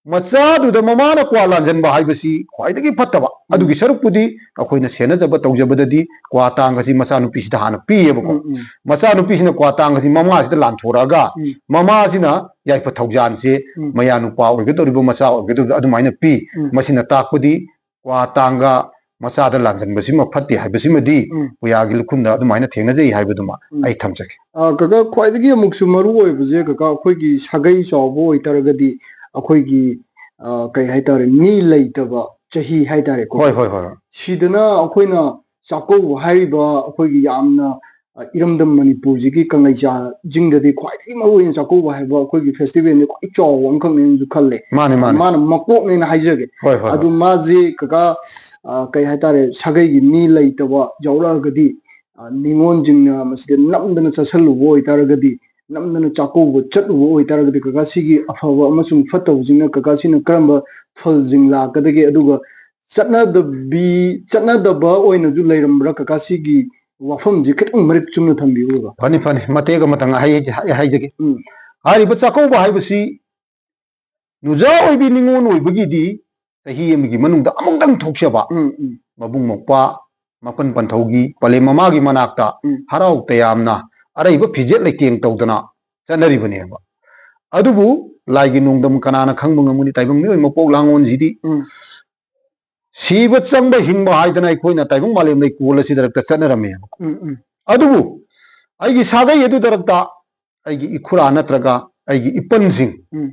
ꯃꯆꯥꯗꯨꯗ ꯃꯃꯥꯅ ꯀ꯭ꯋꯥ ꯂꯥꯟꯖꯟꯕ ꯍꯥꯏꯕꯁꯤ ꯈ꯭ꯋꯥꯏꯗꯒꯤ ꯐꯠꯇꯕ꯫ ꯎꯝ꯫ ꯑꯗꯨꯒꯤ ꯁꯔꯨꯛꯄꯨꯗꯤ ꯑꯩꯈꯣꯏꯅ ꯁꯦꯟꯅꯖꯕ ꯇꯧꯖꯕꯗꯗꯤ ꯀ꯭ꯋꯥ ꯇꯥꯡꯒꯁꯤ ꯃꯆꯥꯅꯨꯄꯤꯁꯤꯗ ꯍꯥꯟꯅ ꯄꯤꯌꯦꯕꯀꯣ꯫ ꯎꯝ, ꯎꯝ꯫ ꯃꯆꯥꯅꯨꯄꯤꯁꯤꯅ ꯀ꯭ꯋꯥ ꯇꯥꯡꯒꯁꯤ ꯃꯃꯥꯁꯤꯗ ꯂꯥꯟꯊꯣꯔꯛꯑꯒ, ꯎꯝ꯫ ꯃꯃꯥꯁꯤꯅ ꯌꯥꯏꯐ ꯊꯧꯖꯥꯜꯁꯦ ꯎꯝ꯫ ꯃꯌꯥ ꯅꯨꯄꯥ ꯑꯣꯏꯒꯗꯧꯔꯤꯕ, ꯃꯆꯥ ꯑꯣꯏꯒꯗꯧꯔꯤꯕ ꯑꯗꯨꯃꯥꯏꯅ ꯄꯤ꯫ ꯎꯝ꯫ ꯃꯁꯤꯅ ꯇꯥꯛꯄꯗꯤ ꯀ꯭ꯋꯥ ꯇꯥꯡꯒ ꯃꯆꯥꯗ ꯂꯥꯟꯖꯟꯕꯁꯤꯃ ꯐꯠꯇꯦ ꯍꯥꯏꯕꯁꯤꯃꯗꯤ ꯎꯝ꯫ ꯄꯨꯌꯥꯒꯤ ꯂꯤꯈꯨꯟꯗ ꯑꯗꯨꯃꯥꯏꯅ ꯊꯦꯡꯅꯖꯩ ꯍꯥꯏꯕꯗꯨꯃ ꯎꯝ꯫ ꯑꯩ ꯊꯝꯖꯒꯦ꯫ ꯑ, ꯀꯀꯥ, ꯈ꯭ꯋꯥꯏꯗꯒꯤ ꯑꯃꯨꯛꯁꯨ ꯃꯔꯨ ꯑꯣꯏꯕꯁꯦ, ꯀꯀꯥ, ꯑꯩꯈꯣꯏꯒꯤ ꯁꯥꯒꯩ ꯆꯥꯎꯕ ꯑꯣꯏꯇꯥꯔꯒꯗꯤ, ꯑꯩꯈꯣꯏꯒꯤ, ꯑ, ꯀꯩ ꯍꯥꯏꯇꯥꯔꯦ, ꯃꯤ ꯂꯩꯇꯕ ꯆꯍꯤ ꯍꯥꯏꯇꯥꯔꯦꯀꯣ꯫ ꯍꯣꯏ, ꯍꯣꯏ, ꯍꯣꯏ꯫ ꯁꯤꯗꯅ ꯑꯩꯈꯣꯏꯅ ꯆꯥꯛꯀꯧꯕ ꯍꯥꯏꯔꯤꯕ ꯑꯩꯈꯣꯏꯒꯤ ꯌꯥꯝꯅ, ꯑ, ꯏꯔꯝꯗꯝ ꯃꯅꯤꯄꯨꯔꯁꯤꯒꯤ ꯀꯪꯂꯩꯆꯥꯁꯤꯡꯗꯗꯤ ꯈ꯭ꯋꯥꯏꯗꯒꯤ ꯃꯔꯨ ꯑꯣꯏꯅ ꯆꯥꯛꯀꯧꯕ ꯍꯥꯏꯕ ꯑꯩꯈꯣꯏꯒꯤ ꯐꯦꯁꯇꯤꯚꯦꯜꯅꯤ ꯈ꯭ꯋꯥꯏ ꯆꯥꯎꯕ ꯑꯃꯈꯛꯅꯦꯅꯁꯨ ꯈꯜꯂꯦ꯫ ꯃꯥꯅꯦ, ꯃꯥꯅꯦ꯫ ꯃꯥꯅ ꯃꯀꯣꯛꯅꯦꯅ ꯍꯥꯏꯖꯒꯦ꯫ ꯍꯣꯏ, ꯍꯣꯏ, ꯑꯗꯨ ꯍꯣꯏ꯫ ꯃꯥꯁꯦ, ꯀꯀꯥ, ꯑ, ꯀꯩ ꯍꯥꯏꯇꯥꯔꯦ, ꯁꯥꯒꯩꯒꯤ ꯃꯤ ꯂꯩꯇꯕ ꯌꯥꯎꯔꯛꯑꯒꯗꯤ, ꯑ, ꯅꯤꯉꯣꯜꯁꯤꯡꯅ ꯃꯁꯤꯗ ꯅꯝꯗꯅ ꯆꯠꯁꯜꯂꯨꯕ ꯑꯣꯏꯇꯥꯔꯒꯗꯤ, ꯅꯝꯗꯅ ꯆꯥꯛꯀꯧꯕ ꯆꯠꯂꯨꯕ ꯑꯣꯏꯇꯥꯔꯒꯗꯤ, ꯀꯀꯥ, ꯁꯤꯒꯤ ꯑꯐꯕ ꯑꯃꯁꯨꯡ ꯐꯠꯇꯕꯁꯤꯡꯅ ꯀꯀꯥ ꯁꯤꯅ ꯀꯔꯝꯕ ꯐꯜꯁꯤꯡ ꯂꯥꯛꯀꯗꯒꯦ? ꯑꯗꯨꯒ ꯆꯠꯅꯗꯕꯤ, ꯆꯠꯅꯗꯕ ꯑꯣꯏꯅꯁꯨ ꯂꯩꯔꯝꯕ꯭ꯔꯥ, ꯀꯀꯥ, ꯁꯤꯒꯤ ꯋꯥꯐꯝꯁꯤ ꯈꯤꯇꯪ ꯃꯔꯤꯛ ꯆꯨꯝꯅ ꯊꯝꯕꯤꯌꯨꯕ꯫ ꯐꯅꯤ, ꯐꯅꯤ, ꯃꯇꯦꯛ ꯑꯃꯇꯪ ꯑꯩ ꯍꯥꯏ-, ꯍꯥꯏꯖꯒꯦ꯫ ꯎꯝ꯫ ꯍꯥꯏꯔꯤꯕ ꯆꯥꯛꯀꯧꯕ ꯍꯥꯏꯕꯁꯤ ꯅꯨꯖꯥ ꯑꯣꯏꯕꯤ ꯅꯤꯉꯣꯜ ꯑꯣꯏꯕꯒꯤꯗꯤ ꯆꯍꯤ ꯑꯃꯒꯤ ꯃꯅꯨꯡꯗ ꯑꯃꯨꯛꯇꯪ ꯊꯣꯛꯆꯕ, ꯎꯝ, ꯎꯝ, ꯃꯕꯨꯡ ꯃꯧꯄ꯭ꯋꯥ ꯃꯄꯟ ꯄꯟꯊꯧꯒꯤ ꯄꯂꯦꯝ ꯃꯃꯥꯒꯤ ꯃꯅꯥꯛꯇ ꯎꯝ. ꯍꯔꯥꯎ ꯇꯌꯥꯝꯅ ꯑꯔꯩꯕ ꯐꯤꯖꯦꯠ ꯂꯩꯇꯦꯡ ꯇꯧꯗꯅ ꯆꯠꯅꯔꯤꯕꯅꯦꯕ꯫ ꯑꯗꯨꯕꯨ ꯂꯥꯏꯒꯤ ꯅꯣꯡꯗꯝ ꯀꯅꯥꯅ ꯈꯪꯕ ꯉꯝꯒꯅꯤ? ꯇꯥꯏꯕꯪ ꯃꯤꯑꯣꯏ ꯃꯄꯣꯛ ꯂꯥꯡꯉꯣꯟꯁꯤꯗꯤ ꯎꯝ. ꯁꯤꯕ ꯆꯪꯕ ꯍꯤꯡꯕ ꯍꯥꯏꯗꯅ ꯑꯩꯈꯣꯏꯅ ꯇꯥꯏꯕꯪ ꯃꯥꯂꯦꯝ ꯂꯩꯀꯣꯜ ꯑꯁꯤꯗ ꯍꯦꯛꯇ ꯆꯠꯅꯔꯝꯃꯦꯕꯀꯣ꯫ ꯎꯝ, ꯎꯝ, ꯑꯗꯨꯕꯨ ꯑꯩꯒꯤ ꯁꯥꯒꯩ ꯑꯗꯨꯗ ꯍꯦꯛꯇ ꯑꯩꯒꯤ ꯏꯈꯨꯔꯥ ꯅꯠꯇ꯭ꯔꯒ ꯑꯩꯒꯤ ꯏꯄꯟꯁꯤꯡ ꯎꯝ.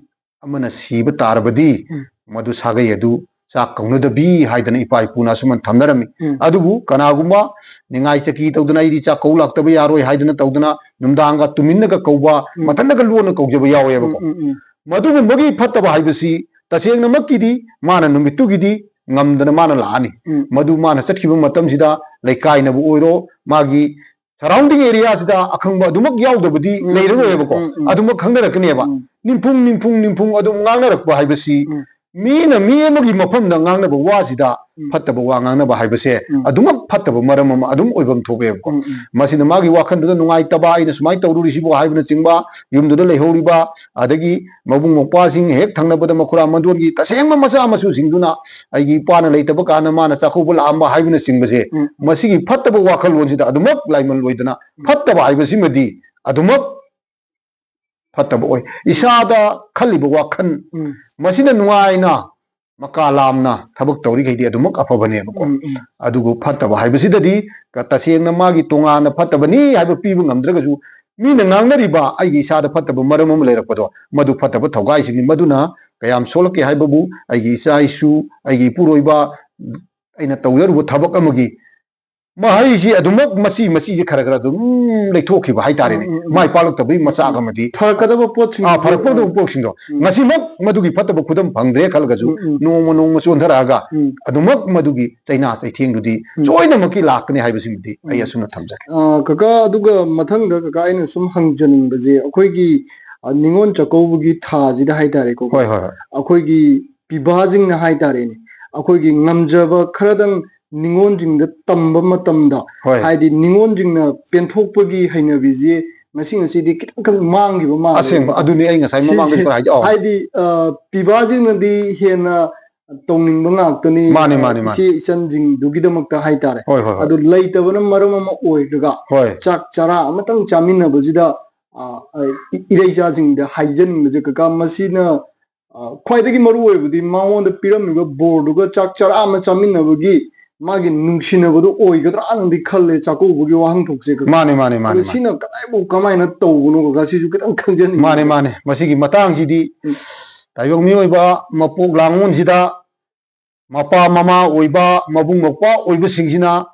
ꯑꯃꯅ ꯁꯤꯕ ꯇꯥꯔꯕꯗꯤ ꯎꯝ. ꯃꯗꯨ ꯁꯥꯒꯩ ꯑꯗꯨ ꯆꯥꯛ ꯀꯧꯅꯗꯕꯤ ꯍꯥꯏꯗꯅ ꯏꯄꯥ ꯏꯄꯨꯅ ꯑꯁꯨꯝꯅ ꯊꯝꯅꯔꯝꯃꯤ꯫ ꯎꯝ. ꯑꯗꯨꯕꯨ ꯀꯅꯥꯒꯨꯝꯕ ꯅꯤꯡꯉꯥꯏ ꯆꯀꯤ ꯇꯧꯗꯅ ꯑꯩꯗꯤ ꯆꯥꯛ ꯀꯧ ꯂꯥꯛꯇꯕ ꯌꯥꯔꯣꯏ ꯍꯥꯏꯗꯅ ꯇꯧꯗꯅ ꯅꯨꯡꯗꯥꯡꯒ ꯇꯨꯃꯤꯟꯅꯒ ꯀꯧꯕ, ꯎꯝ. ꯃꯊꯟꯇꯒ ꯂꯣꯟꯅ ꯀꯧꯖꯕ ꯌꯥꯎꯋꯦꯕꯀꯣ꯫ ꯎꯝ, ꯎꯝ, ꯎꯝ. ꯃꯗꯨꯒꯨꯝꯕꯒꯤ ꯐꯠꯇꯕ ꯍꯥꯏꯕꯁꯤ ꯇꯁꯦꯡꯅꯃꯛꯀꯤꯗꯤ ꯃꯥꯅ ꯅꯨꯃꯤꯠꯇꯨꯒꯤꯗꯤ ꯉꯝꯗꯅ ꯃꯥꯅ ꯂꯥꯛꯑꯅꯤ꯫ ꯎꯝ. ꯃꯗꯨ ꯃꯥꯅ ꯆꯠꯈꯤꯕ ꯃꯇꯝꯁꯤꯗ ꯂꯩꯀꯥꯏꯅꯕꯨ ꯑꯣꯏꯔꯣ, ꯃꯥꯒꯤ surrounding area ꯁꯤꯗ ꯑꯈꯪꯕ ꯑꯗꯨꯃꯛ ꯌꯥꯎꯗꯕꯗꯤ ꯎꯝ, ꯂꯩꯔꯔꯣꯏꯕꯀꯣ꯫ ꯎꯝ, ꯎꯝ. ꯑꯗꯨꯃꯛ ꯈꯪꯅꯔꯛꯀꯅꯦꯕ꯫ ꯎꯝ. ꯅꯤꯝꯐꯨꯡ ꯅꯤꯝꯐꯨꯡ ꯅꯤꯝꯐꯨꯡ ꯑꯗꯨꯝ ꯉꯥꯡꯅꯔꯛꯄ ꯍꯥꯏꯕꯁꯤ ꯎꯝ. ꯃꯤꯅ ꯃꯤ ꯑꯃꯒꯤ ꯃꯐꯝꯗ ꯉꯥꯡꯅꯕ ꯋꯥꯁꯤꯗ ꯎꯝ. ꯐꯠꯇꯕ ꯋꯥ ꯉꯥꯡꯅꯕ ꯍꯥꯏꯕꯁꯦ ꯎꯝ. ꯑꯗꯨꯃꯛ ꯐꯠꯇꯕ ꯃꯔꯝ ꯑꯃ ꯑꯗꯨꯝ ꯑꯣꯏꯐꯝ ꯊꯣꯛꯑꯦꯕꯀꯣ꯫ ꯎꯝ, ꯎꯝ. ꯃꯁꯤꯅ ꯃꯥꯒꯤ ꯋꯥꯈꯜꯗꯨꯗ ꯅꯨꯡꯉꯥꯏꯇꯕ, "ꯑꯩꯅ ꯁꯨꯃꯥꯏꯅ ꯇꯧꯔꯨꯔꯤꯁꯤꯕꯨ" ꯍꯥꯏꯕꯅꯆꯤꯡꯕ, ꯌꯨꯝꯗꯨꯗ ꯂꯩꯍꯧꯔꯤꯕ, ꯑꯗꯒꯤ ꯃꯕꯨꯡ ꯃꯧꯄ꯭ꯋꯥꯁꯤꯡ ꯍꯦꯛ ꯊꯪꯅꯕꯗ ꯃꯈꯨꯔꯥ ꯃꯟꯗꯣꯟꯒꯤ ꯇꯁꯦꯡꯕ ꯃꯆꯥ ꯃꯁꯨꯁꯤꯡꯗꯨꯅ ꯑꯩꯒꯤ ꯏꯄꯥꯅ ꯂꯩꯇꯕ ꯀꯥꯟꯗ ꯃꯥꯅ ꯆꯥꯛꯀꯧꯕ ꯂꯥꯛꯑꯝꯕ ꯍꯥꯏꯕꯅꯆꯤꯡꯕꯁꯦ, ꯎꯝ. ꯃꯁꯤꯒꯤ ꯐꯠꯇꯕ ꯋꯥꯈꯜꯂꯣꯟꯁꯤꯗ ꯑꯗꯨꯃꯛ ꯂꯥꯏꯃꯜꯂꯣꯏꯗꯅ, ꯎꯝ. ꯐꯠꯇꯕ ꯍꯥꯏꯕꯁꯤꯃꯗꯤ ꯑꯗꯨꯃꯛ ꯐꯠꯇꯕ ꯑꯣꯏ꯫ ꯏꯁꯥꯗ ꯈꯜꯂꯤꯕ ꯋꯥꯈꯜ ꯎꯝ. ꯃꯁꯤꯅ ꯅꯨꯡꯉꯥꯏꯅ ꯃꯀꯥ ꯂꯥꯝꯅ ꯊꯕꯛ ꯇꯧꯔꯤꯈꯩꯗꯤ ꯑꯗꯨꯃꯛ ꯑꯐꯕꯅꯦꯕꯀꯣ꯫ ꯎꯝ, ꯎꯝ. ꯑꯗꯨꯕꯨ ꯐꯠꯇꯕ ꯍꯥꯏꯕꯁꯤꯗꯗꯤ ꯀ-, ꯇꯁꯦꯡꯅ ꯃꯥꯒꯤ ꯇꯣꯉꯥꯟꯅ ꯐꯠꯇꯕꯅꯤ ꯍꯥꯏꯕ ꯄꯤꯕ ꯉꯝꯗ꯭ꯔꯒꯁꯨ, ꯃꯤꯅ ꯉꯥꯡꯅꯔꯤꯕ ꯑꯩꯒꯤ ꯏꯁꯥꯗ ꯐꯠꯇꯕ ꯃꯔꯝ ꯑꯃ ꯂꯩꯔꯛꯄꯗꯣ, ꯃꯗꯨ ꯐꯠꯇꯕ ꯊꯧꯒꯥꯏꯁꯤꯡꯅꯤ꯫ ꯃꯗꯨꯅ ꯀꯌꯥꯝ ꯁꯣꯛꯂꯛꯀꯦ ꯍꯥꯏꯕꯕꯨ ꯑꯩꯒꯤ ꯏꯆꯥ ꯏꯁꯨ, ꯑꯩꯒꯤ ꯏꯄꯨꯔꯣꯏꯕ, ꯑꯩꯅ ꯇꯧꯖꯔꯨꯕ ꯊꯕꯛ ꯑꯃꯒꯤ ꯃꯍꯩꯁꯤ ꯑꯗꯨꯃꯛ ꯃꯆꯤ ꯃꯆꯤꯁꯦ ꯈꯔ ꯈꯔ ꯑꯗꯨꯝ ꯂꯩꯊꯣꯛꯈꯤꯕ ꯍꯥꯏꯇꯥꯔꯦꯅꯦ꯫ ꯎꯝ, ꯎꯝ, ꯎꯝ. ꯃꯥꯏ ꯄꯥꯛꯂꯛꯇꯕꯒꯤ ꯃꯆꯥꯛ ꯑꯃꯗꯤ ꯐꯔꯛꯀꯗꯕ ꯄꯣꯠꯁꯤꯡ ꯑꯥ, ꯐꯔꯛꯄ ꯑꯗꯨꯝ ꯄꯣꯛꯁꯤꯡꯗꯣ ꯎꯝ. ꯉꯁꯤꯃꯛ ꯃꯗꯨꯒꯤ ꯐꯠꯇꯕ ꯈꯨꯗꯝ ꯐꯪꯗ꯭ꯔꯦ ꯈꯜꯂꯒꯁꯨ, ꯎꯝ, ꯎꯝ. ꯅꯣꯡꯃ ꯅꯣꯡꯃ ꯆꯣꯟꯊꯔꯛꯑꯒ ꯎꯝ. ꯑꯗꯨꯃꯛ ꯃꯗꯨꯒꯤ ꯆꯩꯅꯥ ꯆꯩꯊꯦꯡꯗꯨꯗꯤ ꯎꯝ. ꯁꯣꯏꯗꯅꯃꯛꯀꯤ ꯂꯥꯛꯀꯅꯤ ꯍꯥꯏꯕꯁꯤꯃꯗꯤ ꯑꯩ ꯎꯝ. ꯑꯁꯨꯝꯅ ꯊꯝꯖꯒꯦ꯫ ꯑ, ꯀꯀꯥ, ꯑꯗꯨꯒ ꯃꯊꯪꯗ ꯀꯀꯥ ꯑꯩꯅ ꯁꯨꯝ ꯍꯪꯖꯅꯤꯡꯕꯁꯦ, ꯑꯩꯈꯣꯏꯒꯤ, ꯑ, ꯅꯤꯉꯣꯜ ꯆꯥꯛꯀꯧꯕꯒꯤ ꯊꯥꯁꯤꯗ ꯍꯥꯏꯇꯥꯔꯦꯀꯣ, ꯍꯣꯏ, ꯍꯣꯏ, ꯍꯣꯏ꯫ ꯑꯩꯈꯣꯏꯒꯤ ꯄꯤꯕꯥꯁꯤꯡꯅ ꯍꯥꯏꯇꯥꯔꯦꯅꯦ, ꯑꯩꯈꯣꯏꯒꯤ ꯉꯝꯖꯕ ꯈꯔꯗꯪ ꯅꯤꯉꯣꯜꯁꯤꯡꯗ ꯇꯝꯕ ꯃꯇꯝꯗ, ꯍꯣꯏ꯫ ꯍꯥꯏꯗꯤ ꯅꯤꯉꯣꯜꯁꯤꯡꯅ ꯄꯦꯟꯊꯣꯛꯄꯒꯤ ꯍꯩꯅꯕꯤꯁꯦ ꯉꯁꯤ ꯉꯁꯤꯗꯤ ꯈꯤꯇꯪ ꯈꯛ ꯃꯥꯡꯈꯤꯕ ꯃꯥꯜꯂꯦ꯫ ꯑꯁꯦꯡꯕ ꯑꯗꯨꯅꯤ ꯑꯩ ꯉꯁꯥꯏ ꯃꯃꯥꯡꯗ ꯁꯤꯁꯦ ꯈꯔ ꯍꯥꯏꯖ ꯑꯧ ꯍꯥꯏꯗꯤ ꯑ, ꯄꯤꯕꯥꯁꯤꯡꯅꯗꯤ ꯍꯦꯟꯅ ꯇꯧꯅꯤꯡꯕ ꯉꯥꯛꯇꯅꯤ꯫ ꯃꯥꯅꯦ, ꯑ, ꯃꯥꯅꯦ, ꯃꯥꯅꯦ꯫ ꯏꯆꯦ ꯏꯆꯟꯁꯤꯡꯗꯨꯒꯤꯗꯃꯛꯇ ꯍꯥꯏꯇꯥꯔꯦ꯫ ꯍꯣꯏ ꯍꯣꯏ ꯍꯣꯏ ꯑꯗꯨ ꯂꯩꯇꯕꯅ ꯃꯔꯝ ꯑꯃ ꯑꯣꯏꯔꯒ ꯍꯣꯏ ꯆꯥꯛ ꯆꯔꯥ ꯑꯃꯇꯪ ꯆꯥꯃꯤꯟꯅꯕꯁꯤꯗ ꯑ, ꯑ, ꯏ- ꯏꯔꯩꯆꯥꯁꯤꯡꯗ ꯍꯥꯏꯖꯅꯤꯡꯕꯁꯦ, ꯀꯀꯥ, ꯃꯁꯤꯅ ꯑ, ꯈ꯭ꯋꯥꯏꯗꯒꯤ ꯃꯔꯨ ꯑꯣꯏꯕꯗꯤ ꯃꯉꯣꯟꯗ ꯄꯤꯔꯝꯃꯤꯕ ꯕꯣꯔꯗꯨꯒ ꯆꯥꯛ ꯆꯔꯥ ꯑꯃ ꯆꯥꯃꯤꯟꯅꯕꯒꯤ ꯃꯥꯒꯤ ꯅꯨꯡꯁꯤꯅꯕꯗꯨ ꯑꯣꯏꯒꯗ꯭ꯔꯥꯅꯗꯤ ꯈꯜꯂꯦ ꯆꯥꯛꯀꯧꯕꯒꯤ ꯋꯥꯍꯟꯊꯣꯛꯁꯦ, ꯀꯀꯥ꯫ ꯃꯥꯅꯦ ꯃꯥꯅꯦ ꯃꯥꯅꯦ ꯑꯗꯣ ꯃꯥꯅꯦ ꯁꯤꯅ ꯀꯗꯥꯏꯐꯥꯎ ꯀꯃꯥꯏꯅ ꯇꯧꯕꯅꯣ, ꯀꯀꯥ, ꯁꯤꯁꯨ ꯈꯤꯇꯪ ꯈꯪꯖꯅꯤꯡꯉꯤ꯫ ꯃꯥꯅꯦ ꯃꯥꯅꯦ ꯃꯁꯤꯒꯤ ꯃꯇꯥꯡꯁꯤꯗꯤ ꯎꯝ꯫ ꯇꯥꯏꯕꯪ ꯃꯤꯑꯣꯏꯕ ꯃꯄꯣꯛ ꯂꯥꯡꯉꯣꯟꯁꯤꯗ ꯃꯄꯥ ꯃꯃꯥ ꯑꯣꯏꯕ ꯃꯕꯨꯡ ꯃꯧꯄ꯭ꯋꯥ ꯑꯣꯏꯕꯁꯤꯡꯁꯤꯅ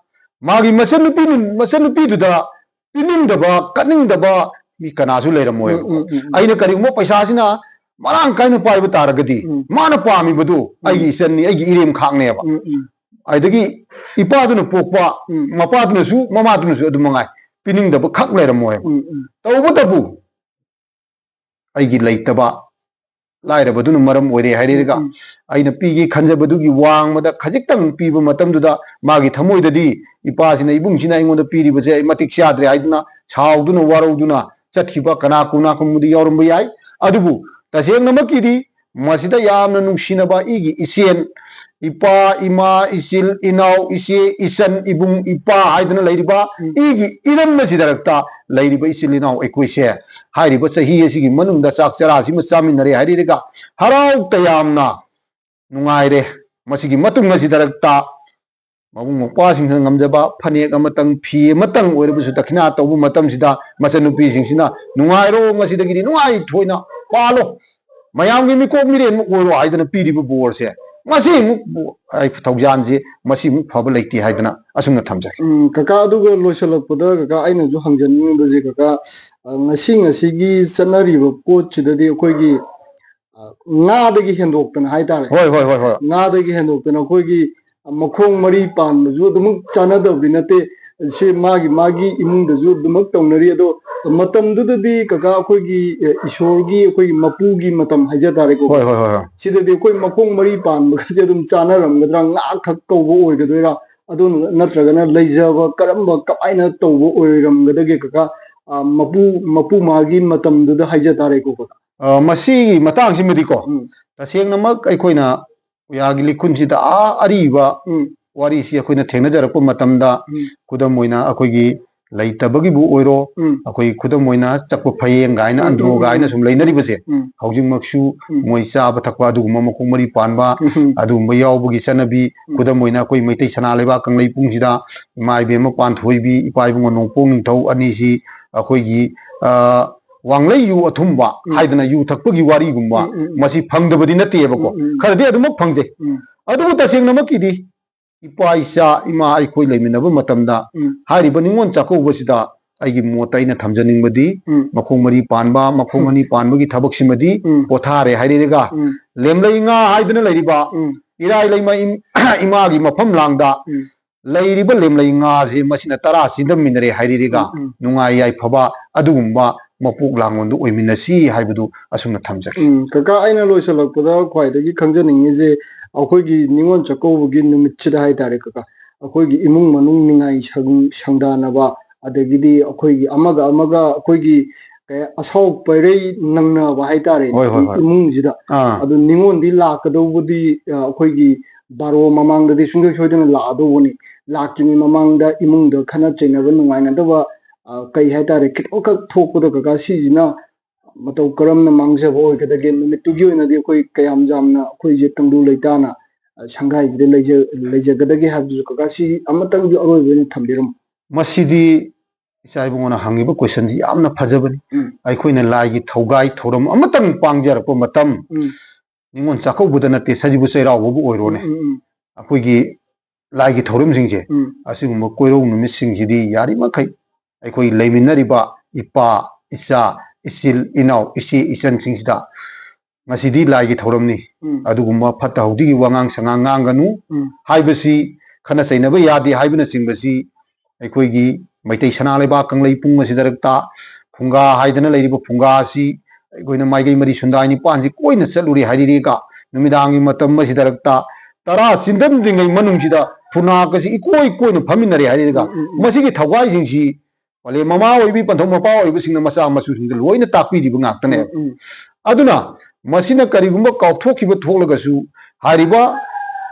ꯃꯥꯒꯤ ꯃꯆꯟꯅꯨꯄꯤ ꯃꯆꯟꯅꯨꯄꯤꯗꯨꯗ ꯄꯤꯅꯤꯡꯗꯕ ꯀꯠꯅꯤꯡꯗꯕ ꯃꯤ ꯀꯅꯥꯁꯨ ꯂꯩꯔꯝꯃꯣꯏꯕ꯫ ꯎꯝ, ꯎꯝ, ꯎꯝ, ꯎꯝ꯫ ꯑꯩꯅ ꯀꯔꯤꯒꯨꯝꯕ ꯄꯩꯁꯥꯁꯤꯅ ꯃꯔꯥꯡ ꯀꯥꯏꯅ ꯄꯥꯏꯕ ꯇꯥꯔꯒꯗꯤ ꯎꯝ꯫ ꯃꯥꯅ ꯄꯥꯝꯃꯤꯕꯗꯨ ꯑꯩꯒꯤ ꯏꯆꯟꯅꯤ, ꯑꯩꯒꯤ ꯏꯔꯦꯝꯈꯥꯛꯅꯦꯕ꯫ ꯎꯝ, ꯎꯝ, ꯑꯗꯒꯤ ꯏꯄꯥꯗꯨꯅ ꯄꯣꯛꯄ ꯎꯝ꯫ ꯃꯄꯥꯗꯨꯅꯁꯨ ꯃꯃꯥꯗꯨꯅꯁꯨ ꯑꯗꯨ ꯃꯉꯥꯏ, ꯄꯤꯅꯤꯡꯗꯕ ꯈꯛ ꯂꯩꯔꯝꯃꯣꯏꯕ꯫ ꯎꯝ, ꯎꯝ, ꯇꯧꯕꯇꯕꯨ ꯑꯩꯒꯤ ꯂꯩꯇꯕ, ꯂꯥꯏꯔꯕꯗꯨꯅ ꯃꯔꯝ ꯑꯣꯏꯔꯦ ꯍꯥꯏꯔꯒ ꯎꯝ, ꯎꯝ꯫ ꯑꯩꯅ ꯄꯤꯒꯦ ꯈꯟꯖꯕꯗꯨꯒꯤ ꯋꯥꯡꯃꯗ ꯈꯖꯤꯛꯇꯪ ꯄꯤꯕ ꯃꯇꯝꯗꯨꯗ ꯃꯥꯒꯤ ꯊꯃꯣꯏꯗꯗꯤ ꯏꯄꯥꯁꯤꯅ ꯏꯕꯨꯡꯁꯤꯅ ꯑꯩꯉꯣꯟꯗ ꯄꯤꯔꯤꯕꯁꯦ ꯑꯩ ꯃꯇꯤꯛ ꯆꯥꯗ꯭ꯔꯦ ꯍꯥꯏꯗꯨꯅ ꯁꯥꯎꯗꯨꯅ ꯋꯥꯔꯧꯗꯨꯅ ꯆꯠꯈꯤꯕ ꯀꯅꯥ ꯀꯅꯥꯒꯨꯝꯕꯗꯤ ꯌꯥꯎꯔꯝꯕ ꯌꯥꯏ꯫ ꯑꯗꯨꯕꯨ ꯇꯁꯦꯡꯅꯃꯛꯀꯤꯗꯤ ꯃꯁꯤꯗ ꯌꯥꯝꯅ ꯅꯨꯡꯁꯤꯅꯕ ꯏꯒꯤ ꯏꯆꯦꯟ, ꯏꯄꯥ, ꯏꯃꯥ, ꯏꯆꯤꯜ, ꯏꯅꯥꯎ, ꯏꯆꯦ, ꯏꯆꯟ, ꯏꯕꯨꯡ, ꯏꯄ꯭ꯋꯥ ꯍꯥꯏꯗꯨꯅ ꯂꯩꯔꯤꯕ ꯎꯝ꯫ ꯏꯒꯤ ꯏꯔꯝ ꯑꯁꯤꯗ ꯂꯩꯔꯤꯕ ꯏꯆꯤꯜ ꯏꯅꯥꯎ ꯑꯩꯈꯣꯏꯁꯦ ꯍꯥꯏꯔꯤꯕ ꯆꯍꯤ ꯑꯁꯤꯒꯤ ꯃꯅꯨꯡꯗ ꯆꯥꯛ ꯆꯔꯥꯁꯤꯃ ꯆꯥꯃꯤꯟꯅꯔꯦ ꯍꯥꯏꯔꯤꯒ ꯍꯔꯥꯎ ꯇꯌꯥꯝꯅ ꯅꯨꯡꯉꯥꯏꯔꯦ꯫ ꯃꯁꯤꯒꯤ ꯃꯇꯨꯡ ꯑꯁꯤꯗ ꯃꯕꯨꯡ ꯃꯧꯄ꯭ꯋꯥꯁꯤꯡꯁꯤꯅ ꯉꯝꯖꯕ ꯐꯅꯦꯛ ꯑꯃꯇꯪ, ꯐꯤ ꯑꯃꯇꯪ ꯑꯣꯏꯔꯕꯁꯨ ꯗꯈꯤꯅꯥ ꯇꯧꯕ ꯃꯇꯝꯁꯤꯗ ꯃꯆꯟꯅꯨꯄꯤꯁꯤꯡꯁꯤꯅ ꯅꯨꯡꯉꯥꯏꯔꯣ, ꯉꯁꯤꯗꯒꯤꯗꯤ ꯅꯨꯡꯉꯥꯏꯊꯣꯏꯅ ꯄꯥꯜꯂꯣ, ꯃꯌꯥꯝꯒꯤ ꯃꯤꯀꯣꯛ ꯃꯤꯔꯦꯟ ꯑꯃ ꯑꯣꯏꯔꯣ ꯍꯥꯏꯗꯅ ꯄꯤꯔꯤꯕ ꯕꯣꯔꯁꯦ, ꯃꯁꯤꯃꯨꯛ ꯊꯧꯖꯥꯟꯁꯦ ꯃꯁꯤꯃꯨꯛ ꯐꯕ ꯂꯩꯇꯦ ꯍꯥꯏꯗꯅ ꯑꯁꯨꯝꯅ ꯊꯝꯖꯒꯦ꯫ ꯎꯝ, ꯀꯀꯥ, ꯑꯗꯨꯒ ꯂꯣꯏꯁꯤꯜꯂꯛꯄꯗ, ꯀꯀꯥ, ꯑꯩꯅꯁꯨ ꯍꯪꯖꯅꯤꯡꯉꯤꯕꯁꯦ, ꯀꯀꯥ, ꯑ, ꯉꯁꯤ ꯉꯁꯤꯒꯤ ꯆꯠꯅꯔꯤꯕ ꯄꯣꯠꯁꯤꯗꯗꯤ ꯑꯩꯈꯣꯏꯒꯤ, ꯑ, ꯉꯥꯗꯒꯤ ꯍꯦꯟꯗꯣꯛꯇꯅ ꯍꯥꯏꯇꯥꯔꯦ, ꯍꯣꯏ ꯍꯣꯏ ꯍꯣꯏ ꯍꯣꯏ ꯉꯥꯗꯒꯤ ꯍꯦꯟꯗꯣꯛꯇꯅ ꯑꯩꯈꯣꯏꯒꯤ ꯃꯈꯣꯡ ꯃꯔꯤ ꯄꯥꯟꯕꯁꯨ ꯑꯗꯨꯃꯛ ꯆꯥꯟꯅꯗꯕꯗꯤ ꯅꯠꯇꯦ꯫ ꯁꯤ ꯃꯥꯒꯤ ꯃꯥꯒꯤ ꯏꯃꯨꯡꯗꯁꯨ ꯑꯗꯨꯃꯛ ꯇꯧꯅꯔꯤ꯫ ꯑꯗꯣ ꯃꯇꯝꯗꯨꯗꯗꯤ, ꯀꯀꯥ, ꯑꯩꯈꯣꯏꯒꯤ, ꯑ, ꯏꯁꯣꯔꯒꯤ, ꯑꯩꯈꯣꯏꯒꯤ ꯃꯄꯨꯒꯤ ꯃꯇꯝ ꯍꯥꯏꯖ ꯇꯥꯔꯦꯀꯣ꯫ ꯍꯣꯏ ꯍꯣꯏ ꯍꯣꯏ ꯍꯣꯏ ꯁꯤꯗꯗꯤ ꯑꯩꯈꯣꯏ ꯃꯈꯣꯡ ꯃꯔꯤ ꯄꯥꯟꯕꯒꯁꯦ ꯑꯗꯨꯝ ꯆꯥꯅꯔꯝꯒꯗ꯭ꯔꯥ? ꯉꯥ ꯈꯛ ꯀꯧꯕ ꯑꯣꯏꯒꯗꯣꯏꯔꯥ? ꯑꯗꯨ ꯅꯠꯇ꯭ꯔꯒꯅ ꯂꯩꯖꯕ ꯀꯔꯝꯕ, ꯀꯃꯥꯏꯅ ꯇꯧꯕ ꯑꯣꯏꯔꯝꯒꯗꯒꯦ, ꯀꯀꯥ? ꯑ, ꯃꯄꯨ ꯃꯄꯨ ꯃꯥꯒꯤ ꯃꯇꯝꯗꯨꯗ ꯍꯥꯏꯖ ꯇꯥꯔꯦꯀꯣ, ꯀꯀꯥ꯫ ꯑ, ꯃꯁꯤꯒꯤ ꯃꯇꯥꯡꯁꯤꯃꯗꯤꯀꯣ, ꯎꯝ꯫ ꯇꯁꯦꯡꯅꯃꯛ ꯑꯩꯈꯣꯏꯅ ꯄꯨꯌꯥꯒꯤ ꯂꯤꯈꯨꯟꯁꯤꯗ ꯑꯥ ꯑꯔꯤꯕ ꯎꯝ꯫ ꯋꯥꯔꯤꯁꯤ ꯑꯩꯈꯣꯏꯅ ꯊꯦꯡꯅꯖꯔꯛꯄ ꯃꯇꯝꯗ, ꯎꯝ꯫ ꯈꯨꯗꯝ ꯑꯣꯏꯅ ꯑꯩꯈꯣꯏꯒꯤ ꯂꯩꯇꯕꯒꯤꯕꯨ ꯑꯣꯏꯔꯣ, ꯎꯝ꯫ ꯑꯩꯈꯣꯏ ꯈꯨꯗꯝ ꯑꯣꯏꯅ ꯆꯠꯄ ꯐꯌꯦꯡ ꯀꯥꯏꯅ, ꯎꯝ, ꯑꯟꯗ꯭ꯔꯣ ꯎꯝ, ꯀꯥꯏꯅ ꯎꯝ, ꯁꯨꯝ ꯂꯩꯅꯔꯤꯕꯁꯦ, ꯎꯝ꯫ ꯍꯧꯖꯤꯛꯃꯛꯁꯨ ꯎꯝ꯫ ꯃꯣꯏ ꯆꯥꯕ ꯊꯛꯄ ꯑꯗꯨꯒꯨꯝꯕ ꯃꯈꯣꯡ ꯃꯔꯤ ꯄꯥꯟꯕ, ꯎꯝ꯫ ꯑꯗꯨꯒꯨꯝꯕ ꯌꯥꯎꯕꯒꯤ ꯆꯠꯅꯕꯤ, ꯎꯝ꯫ ꯈꯨꯗꯝ ꯑꯣꯏꯅ ꯑꯩꯈꯣꯏ ꯃꯩꯇꯩ ꯁꯅꯥ ꯂꯩꯕꯥꯛ ꯀꯪꯂꯩꯄꯨꯡꯁꯤꯗ ꯏꯃꯥ ꯏꯕꯦꯝꯃ ꯄꯥꯟꯊꯣꯏꯕꯤ, ꯏꯄꯥ ꯏꯕꯨꯡꯉꯣ ꯅꯣꯡꯄꯣꯛ ꯅꯤꯡꯊꯧ ꯑꯅꯤꯁꯤ ꯑꯩꯈꯣꯏꯒꯤ, ꯑ, ꯋꯥꯡꯂꯩ ꯌꯨ ꯑꯊꯨꯝꯕ ꯎꯝ꯫ ꯍꯥꯏꯗꯅ ꯌꯨ ꯊꯛꯄꯒꯤ ꯋꯥꯔꯤꯒꯨꯝꯕ, ꯎꯝ, ꯎꯝ, ꯎꯝ꯫ ꯃꯁꯤ ꯐꯪꯗꯕꯗꯤ ꯅꯠꯇꯦꯕꯀꯣ꯫ ꯎꯝ, ꯎꯝ, ꯎꯝ꯫ ꯈꯔꯗꯤ ꯑꯗꯨꯃꯛ ꯐꯪꯖꯩ꯫ ꯎꯝ꯫ ꯑꯗꯨꯕꯨ ꯇꯁꯦꯡꯅꯃꯛꯀꯤꯗꯤ ꯏꯄꯥ ꯏꯆꯥ, ꯏꯃꯥ ꯑꯩꯈꯣꯏ ꯂꯩꯃꯤꯟꯅꯕ ꯃꯇꯝꯗ ꯎꯝ꯫ ꯍꯥꯏꯔꯤꯕ ꯅꯤꯉꯣꯜ ꯆꯥꯛꯀꯧꯕꯁꯤꯗ ꯑꯩꯒꯤ ꯃꯣꯠꯇ ꯑꯩꯅ ꯊꯝꯖꯅꯤꯡꯕꯗꯤ, ꯎꯝ꯫ ꯃꯈꯣꯡ ꯃꯔꯤ ꯄꯥꯟꯕ, ꯃꯈꯣꯡ ꯎꯝ꯫ ꯑꯅꯤ ꯄꯥꯟꯕꯒꯤ ꯊꯕꯛꯁꯤꯃꯗꯤ ꯎꯝ꯫ ꯄꯣꯊꯥꯔꯦ ꯍꯥꯏꯔꯤꯔꯒ, ꯎꯝ꯫ ꯂꯦꯝꯂꯩ ꯉꯥ ꯍꯥꯏꯗꯨꯅ ꯂꯩꯔꯤꯕ ꯎꯝ꯫ ꯏꯔꯥꯏ ꯂꯩꯃ ꯏꯝ-, ꯏꯃꯥꯒꯤ ꯃꯐꯝ ꯂꯥꯡꯗ ꯎꯝ꯫ ꯂꯩꯔꯤꯕ ꯂꯦꯝꯂꯩ ꯉꯥꯁꯦ ꯃꯁꯤꯅ ꯇꯔꯥ ꯆꯤꯟꯗꯝꯃꯤꯟꯅꯔꯦ ꯍꯥꯏꯔꯤꯔꯒ, ꯎꯝ, ꯎꯝ꯫ ꯅꯨꯡꯉꯥꯏ ꯌꯥꯏꯐꯕ ꯑꯗꯨꯒꯨꯝꯕ ꯃꯄꯣꯛ ꯂꯥꯡꯂꯣꯟꯗꯨ ꯑꯣꯏꯃꯤꯟꯅꯁꯤ ꯍꯥꯏꯕꯗꯨ ꯑꯁꯨꯝꯅ ꯊꯝꯖꯒꯦ꯫ ꯎꯝ, ꯀꯀꯥ, ꯑꯩꯅ ꯂꯣꯏꯁꯤꯜꯂꯛꯄꯗ ꯈ꯭ꯋꯥꯏꯗꯒꯤ ꯈꯪꯖꯅꯤꯡꯉꯤꯁꯦ, ꯑꯩꯈꯣꯏꯒꯤ ꯅꯤꯉꯣꯜ ꯆꯥꯛꯀꯧꯕꯒꯤ ꯅꯨꯃꯤꯠꯁꯤꯗ ꯍꯥꯏꯇꯥꯔꯦ, ꯀꯀꯥ, ꯑꯩꯈꯣꯏꯒꯤ ꯏꯃꯨꯡ ꯃꯅꯨꯡ ꯅꯤꯡꯉꯥꯏ ꯁꯪ-, ꯁꯪꯗꯥꯅꯕ, ꯑꯗꯒꯤꯗꯤ ꯑꯩꯈꯣꯏꯒꯤ ꯑꯃꯒ ꯑꯃꯒ ꯑꯩꯈꯣꯏꯒꯤ ꯀꯩ-, ꯑꯁꯥꯎ ꯄꯩꯔꯩ ꯅꯪꯅꯕ ꯍꯥꯏꯇꯥꯔꯦꯅꯦ, ꯍꯣꯏ, ꯍꯣꯏ, ꯏ-, ꯍꯣꯏ꯫ ꯏꯃꯨꯡꯁꯤꯗ꯫ ꯑꯥ꯫ ꯑꯗꯨ ꯅꯤꯉꯣꯜꯗꯤ ꯂꯥꯛꯀꯗꯧꯕꯗꯤ, ꯑ, ꯑꯩꯈꯣꯏꯒꯤ ꯕꯥꯔꯣ ꯃꯃꯥꯡꯗꯗꯤ ꯁꯨꯡꯁꯣꯏ ꯁꯣꯏꯗꯅ ꯂꯥꯛꯑꯗꯧꯕꯅꯤ꯫ ꯂꯥꯛꯇ꯭ꯔꯤꯉꯩ ꯃꯃꯥꯡꯗ ꯏꯃꯨꯡꯗ ꯈꯠꯅ ꯆꯩꯅꯕ, ꯅꯨꯡꯉꯥꯏꯅꯗꯕ, ꯑ, ꯀꯩ ꯍꯥꯏꯇꯥꯔꯦ, ꯈꯤꯇꯪꯈꯛ ꯊꯣꯛꯄꯗꯣ, ꯀꯀꯥ, ꯁꯤꯁꯤꯅ ꯃꯇꯧ ꯀꯔꯝꯅ ꯃꯥꯡꯖꯕ ꯑꯣꯏꯒꯗꯒꯦ? ꯅꯨꯃꯤꯠꯇꯨꯒꯤ ꯑꯣꯏꯅꯗꯤ ꯑꯩꯈꯣꯏ ꯀꯌꯥꯝ ꯌꯥꯝꯅ ꯑꯩꯈꯣꯏꯁꯦ ꯇꯪꯗꯨ ꯂꯩꯇꯥꯅ, ꯑ, ꯁꯪꯒꯥꯏꯁꯤꯗ ꯂꯩꯖ-, ꯂꯩꯖꯒꯗꯒꯦ ꯍꯥꯏꯕꯗꯨꯁꯨ, ꯀꯀꯥ, ꯁꯤ ꯑꯃꯇꯪꯗꯤ ꯑꯔꯣꯏꯕ ꯑꯣꯏꯅ ꯊꯝꯕꯤꯔꯝꯃꯨ꯫ ꯃꯁꯤꯗꯤ ꯏꯆꯥ ꯏꯕꯨꯡꯉꯣꯅ ꯍꯪꯉꯤꯕ question ꯁꯤ ꯌꯥꯝꯅ ꯐꯖꯕꯅꯤ꯫ ꯎꯝ꯫ ꯑꯩꯈꯣꯏꯅ ꯂꯥꯏꯒꯤ ꯊꯧꯒꯥꯏ ꯊꯧꯔꯝ ꯑꯃꯇꯪ ꯄꯥꯡꯖꯔꯛꯄ ꯃꯇꯝ, ꯎꯝ꯫ ꯅꯤꯉꯣꯜ ꯆꯥꯛꯀꯧꯕꯗ ꯅꯠꯇꯦ, ꯁꯖꯤꯕꯨ ꯆꯩꯔꯥꯎꯕꯕꯨ ꯑꯣꯏꯔꯣꯅꯦ꯫ ꯎꯝ, ꯎꯝ, ꯎꯝ꯫ ꯑꯩꯈꯣꯏꯒꯤ ꯂꯥꯏꯒꯤ ꯊꯧꯔꯝꯁꯤꯡꯁꯦ, ꯎꯝ꯫ ꯑꯁꯤꯒꯨꯝꯕ ꯀꯣꯏꯔꯧ ꯅꯨꯃꯤꯠꯁꯤꯡꯁꯤꯗꯤ ꯌꯥꯔꯤꯃꯈꯩ ꯑꯩꯈꯣꯏ ꯂꯩꯃꯤꯟꯅꯔꯤꯕ ꯏꯄꯥ, ꯏꯆꯥ, ꯏꯆꯤꯜ ꯏꯅꯥꯎ, ꯏꯆꯦ ꯏꯆꯟꯁꯤꯡꯁꯤꯗ ꯉꯁꯤꯗꯤ ꯂꯥꯏꯒꯤ ꯊꯧꯔꯝꯅꯤ, ꯎꯝ꯫ ꯑꯗꯨꯒꯨꯝꯕ ꯐꯠꯇ ꯍꯥꯎꯗꯤꯒꯤ ꯋꯥꯉꯥꯡ ꯁꯉꯥꯡ ꯉꯥꯡꯒꯅꯨ ꯎꯝ꯫ ꯍꯥꯏꯕꯁꯤ ꯈꯠꯅ ꯆꯩꯅꯕ ꯌꯥꯗꯦ ꯍꯥꯏꯕꯅꯆꯤꯡꯕꯁꯤ ꯑꯩꯈꯣꯏꯒꯤ ꯃꯩꯇꯩ ꯁꯅꯥ ꯂꯩꯕꯥꯛ ꯀꯪꯂꯩ ꯄꯨꯡ ꯑꯁꯤꯗ ꯍꯦꯛꯇ ꯐꯨꯡꯒꯥ ꯍꯥꯏꯗꯅ ꯂꯩꯔꯤꯕ ꯐꯨꯡꯒꯥ ꯑꯁꯤ ꯑꯩꯈꯣꯏꯅ ꯃꯥꯏꯀꯩ ꯃꯔꯤ ꯁꯨꯟꯗꯥꯏ ꯅꯤꯄꯥꯟꯁꯤ ꯀꯣꯏꯅ ꯆꯠꯂꯨꯔꯦ ꯍꯥꯏꯔꯤꯔꯒ, ꯅꯨꯃꯤꯗꯥꯡꯒꯤ ꯃꯇꯝ ꯑꯁꯤꯗ ꯍꯦꯛꯇ ꯇꯔꯥ ꯆꯤꯟꯗꯝꯗ꯭ꯔꯤꯉꯩ ꯃꯅꯨꯡꯁꯤꯗ ꯐꯨꯅꯥꯛ ꯑꯁꯤ ꯏꯀꯣꯏ ꯀꯣꯏꯅ ꯐꯝꯃꯤꯟꯅꯔꯦ ꯍꯥꯏꯔꯤꯔꯒ, ꯎꯝ, ꯎꯝ, ꯎꯝ꯫ ꯃꯁꯤꯒꯤ ꯊꯧꯒꯥꯏꯁꯤꯡꯁꯤ ꯄꯂꯦꯝ ꯃꯃꯥ ꯑꯣꯏꯕꯤ, ꯄꯟꯊꯧ ꯃꯄꯥ ꯑꯣꯏꯕꯁꯤꯡꯅ ꯃꯆꯥ ꯃꯁꯨꯁꯤꯡꯗ ꯂꯣꯏꯅ ꯇꯥꯛꯄꯤꯔꯤꯕ ꯉꯥꯛꯇꯅꯦꯕ꯫ ꯎꯝ, ꯎꯝ꯫ ꯑꯗꯨꯅ ꯃꯁꯤꯅ ꯀꯔꯤꯒꯨꯝꯕ ꯀꯥꯎꯊꯣꯛꯈꯤꯕ ꯊꯣꯛꯂꯒꯁꯨ, ꯍꯥꯏꯔꯤꯕ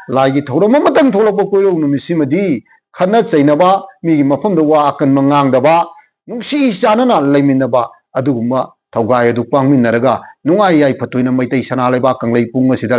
ꯂꯥꯏꯒꯤ ꯊꯧꯔꯝ ꯑꯃꯇꯪ ꯊꯣꯛꯂꯛꯄ ꯀꯣꯏꯔꯧ ꯅꯨꯃꯤꯠꯁꯤꯃꯗꯤ ꯈꯠꯅ ꯆꯩꯅꯕ, ꯃꯤꯒꯤ ꯃꯐꯝꯗ ꯋꯥ ꯑꯀꯟꯕ ꯉꯥꯡꯗꯕ, ꯅꯨꯡꯁꯤ ꯆꯥꯟꯅꯅ ꯂꯩꯃꯤꯟꯅꯕ, ꯑꯗꯨꯒꯨꯝꯕ ꯊꯧꯒꯥꯏ ꯑꯗꯨ ꯄꯥꯡꯃꯤꯟꯅꯔꯒ ꯅꯨꯡꯉꯥꯏ ꯌꯥꯏꯐ ꯇꯣꯏꯅ ꯃꯩꯇꯩ ꯁꯅꯥ ꯂꯩꯕꯥꯛ ꯀꯪꯂꯩ ꯄꯨꯡ ꯑꯁꯤꯗ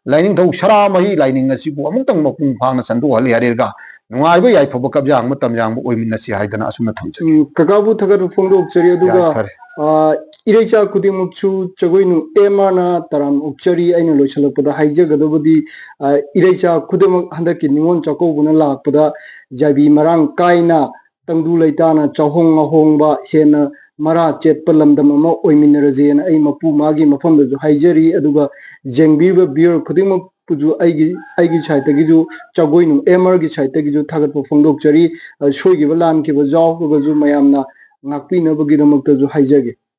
ꯂꯥꯏꯅꯤꯡꯊꯧ ꯁꯔꯥꯃꯍꯤ ꯂꯥꯏꯅꯤꯡ ꯑꯁꯤꯕꯨ ꯑꯃꯨꯛꯇꯪ ꯃꯄꯨꯡ ꯐꯥꯅ ꯁꯟꯗꯣꯛꯍꯜꯂꯤ ꯍꯥꯏꯔꯒ ꯅꯨꯡꯉꯥꯏꯕ ꯌꯥꯏꯐꯕ ꯀꯞꯌꯥꯡꯕ ꯇꯝꯌꯥꯡꯕ ꯑꯣꯏꯃꯤꯟꯅꯁꯤ ꯍꯥꯏꯗꯅ ꯑꯁꯨꯝꯅ ꯊꯝꯖꯒꯦ꯫ ꯎꯝ, ꯀꯀꯥꯕꯨ ꯊꯥꯒꯠꯄ ꯐꯣꯡꯗꯣꯛꯆꯔꯤ꯫ ꯑꯗꯨꯒ, ꯌꯥꯏꯐꯔꯦ꯫ ꯑ, ꯏꯔꯩꯆꯥ ꯈꯨꯗꯤꯡꯃꯛꯁꯨ ꯆꯒꯣꯏꯅꯨ ꯑꯦꯝ ꯑꯥꯔꯅ ꯇꯔꯥꯝ ꯑꯣꯛꯆꯔꯤ꯫ ꯑꯩꯅ ꯂꯣꯏꯁꯤꯜꯂꯛꯄꯗ ꯍꯥꯏꯖꯒꯗꯕꯗꯤ, ꯑ, ꯏꯔꯩꯆꯥ ꯈꯨꯗꯤꯡꯃꯛ ꯍꯟꯗꯛꯀꯤ ꯅꯤꯉꯣꯜ ꯆꯥꯛꯀꯧꯕꯅ ꯂꯥꯛꯄꯗ ꯌꯥꯏꯕꯤ ꯃꯔꯥꯡ ꯀꯥꯏꯅ ꯇꯪꯗꯨ ꯂꯩꯇꯥꯅ ꯆꯥꯍꯣꯡ ꯉꯥꯍꯣꯡꯕ ꯍꯦꯟꯅ ꯃꯔꯥ ꯆꯦꯠꯄ ꯂꯝꯗꯝ ꯑꯃ ꯑꯣꯏꯃꯤꯟꯅꯔꯁꯦꯅ ꯑꯩ ꯃꯄꯨ ꯃꯥꯒꯤ ꯃꯐꯝꯗꯁꯨ ꯍꯥꯏꯖꯔꯤ꯫ ꯑꯗꯨꯒ ꯌꯦꯡꯕꯤꯔꯤꯕ viewer ꯈꯨꯗꯤꯡꯃꯛꯄꯨꯁꯨ ꯑꯩꯒꯤ, ꯑꯩꯒꯤ side ꯇꯒꯤꯁꯨ, ꯆꯒꯣꯏꯅꯨ ꯑꯦꯝ ꯑꯥꯔꯒꯤ side ꯇꯒꯤꯁꯨ ꯊꯥꯒꯠꯄ ꯐꯣꯡꯗꯣꯛꯆꯔꯤ꯫ ꯑ, ꯁꯣꯏꯈꯤꯕ ꯂꯥꯟꯈꯤꯕ ꯌꯥꯎꯔꯒꯁꯨ ꯃꯌꯥꯝꯅ ꯉꯥꯛꯄꯤꯅꯕꯒꯤꯗꯃꯛꯇꯁꯨ ꯍꯥꯏꯖꯒꯦ꯫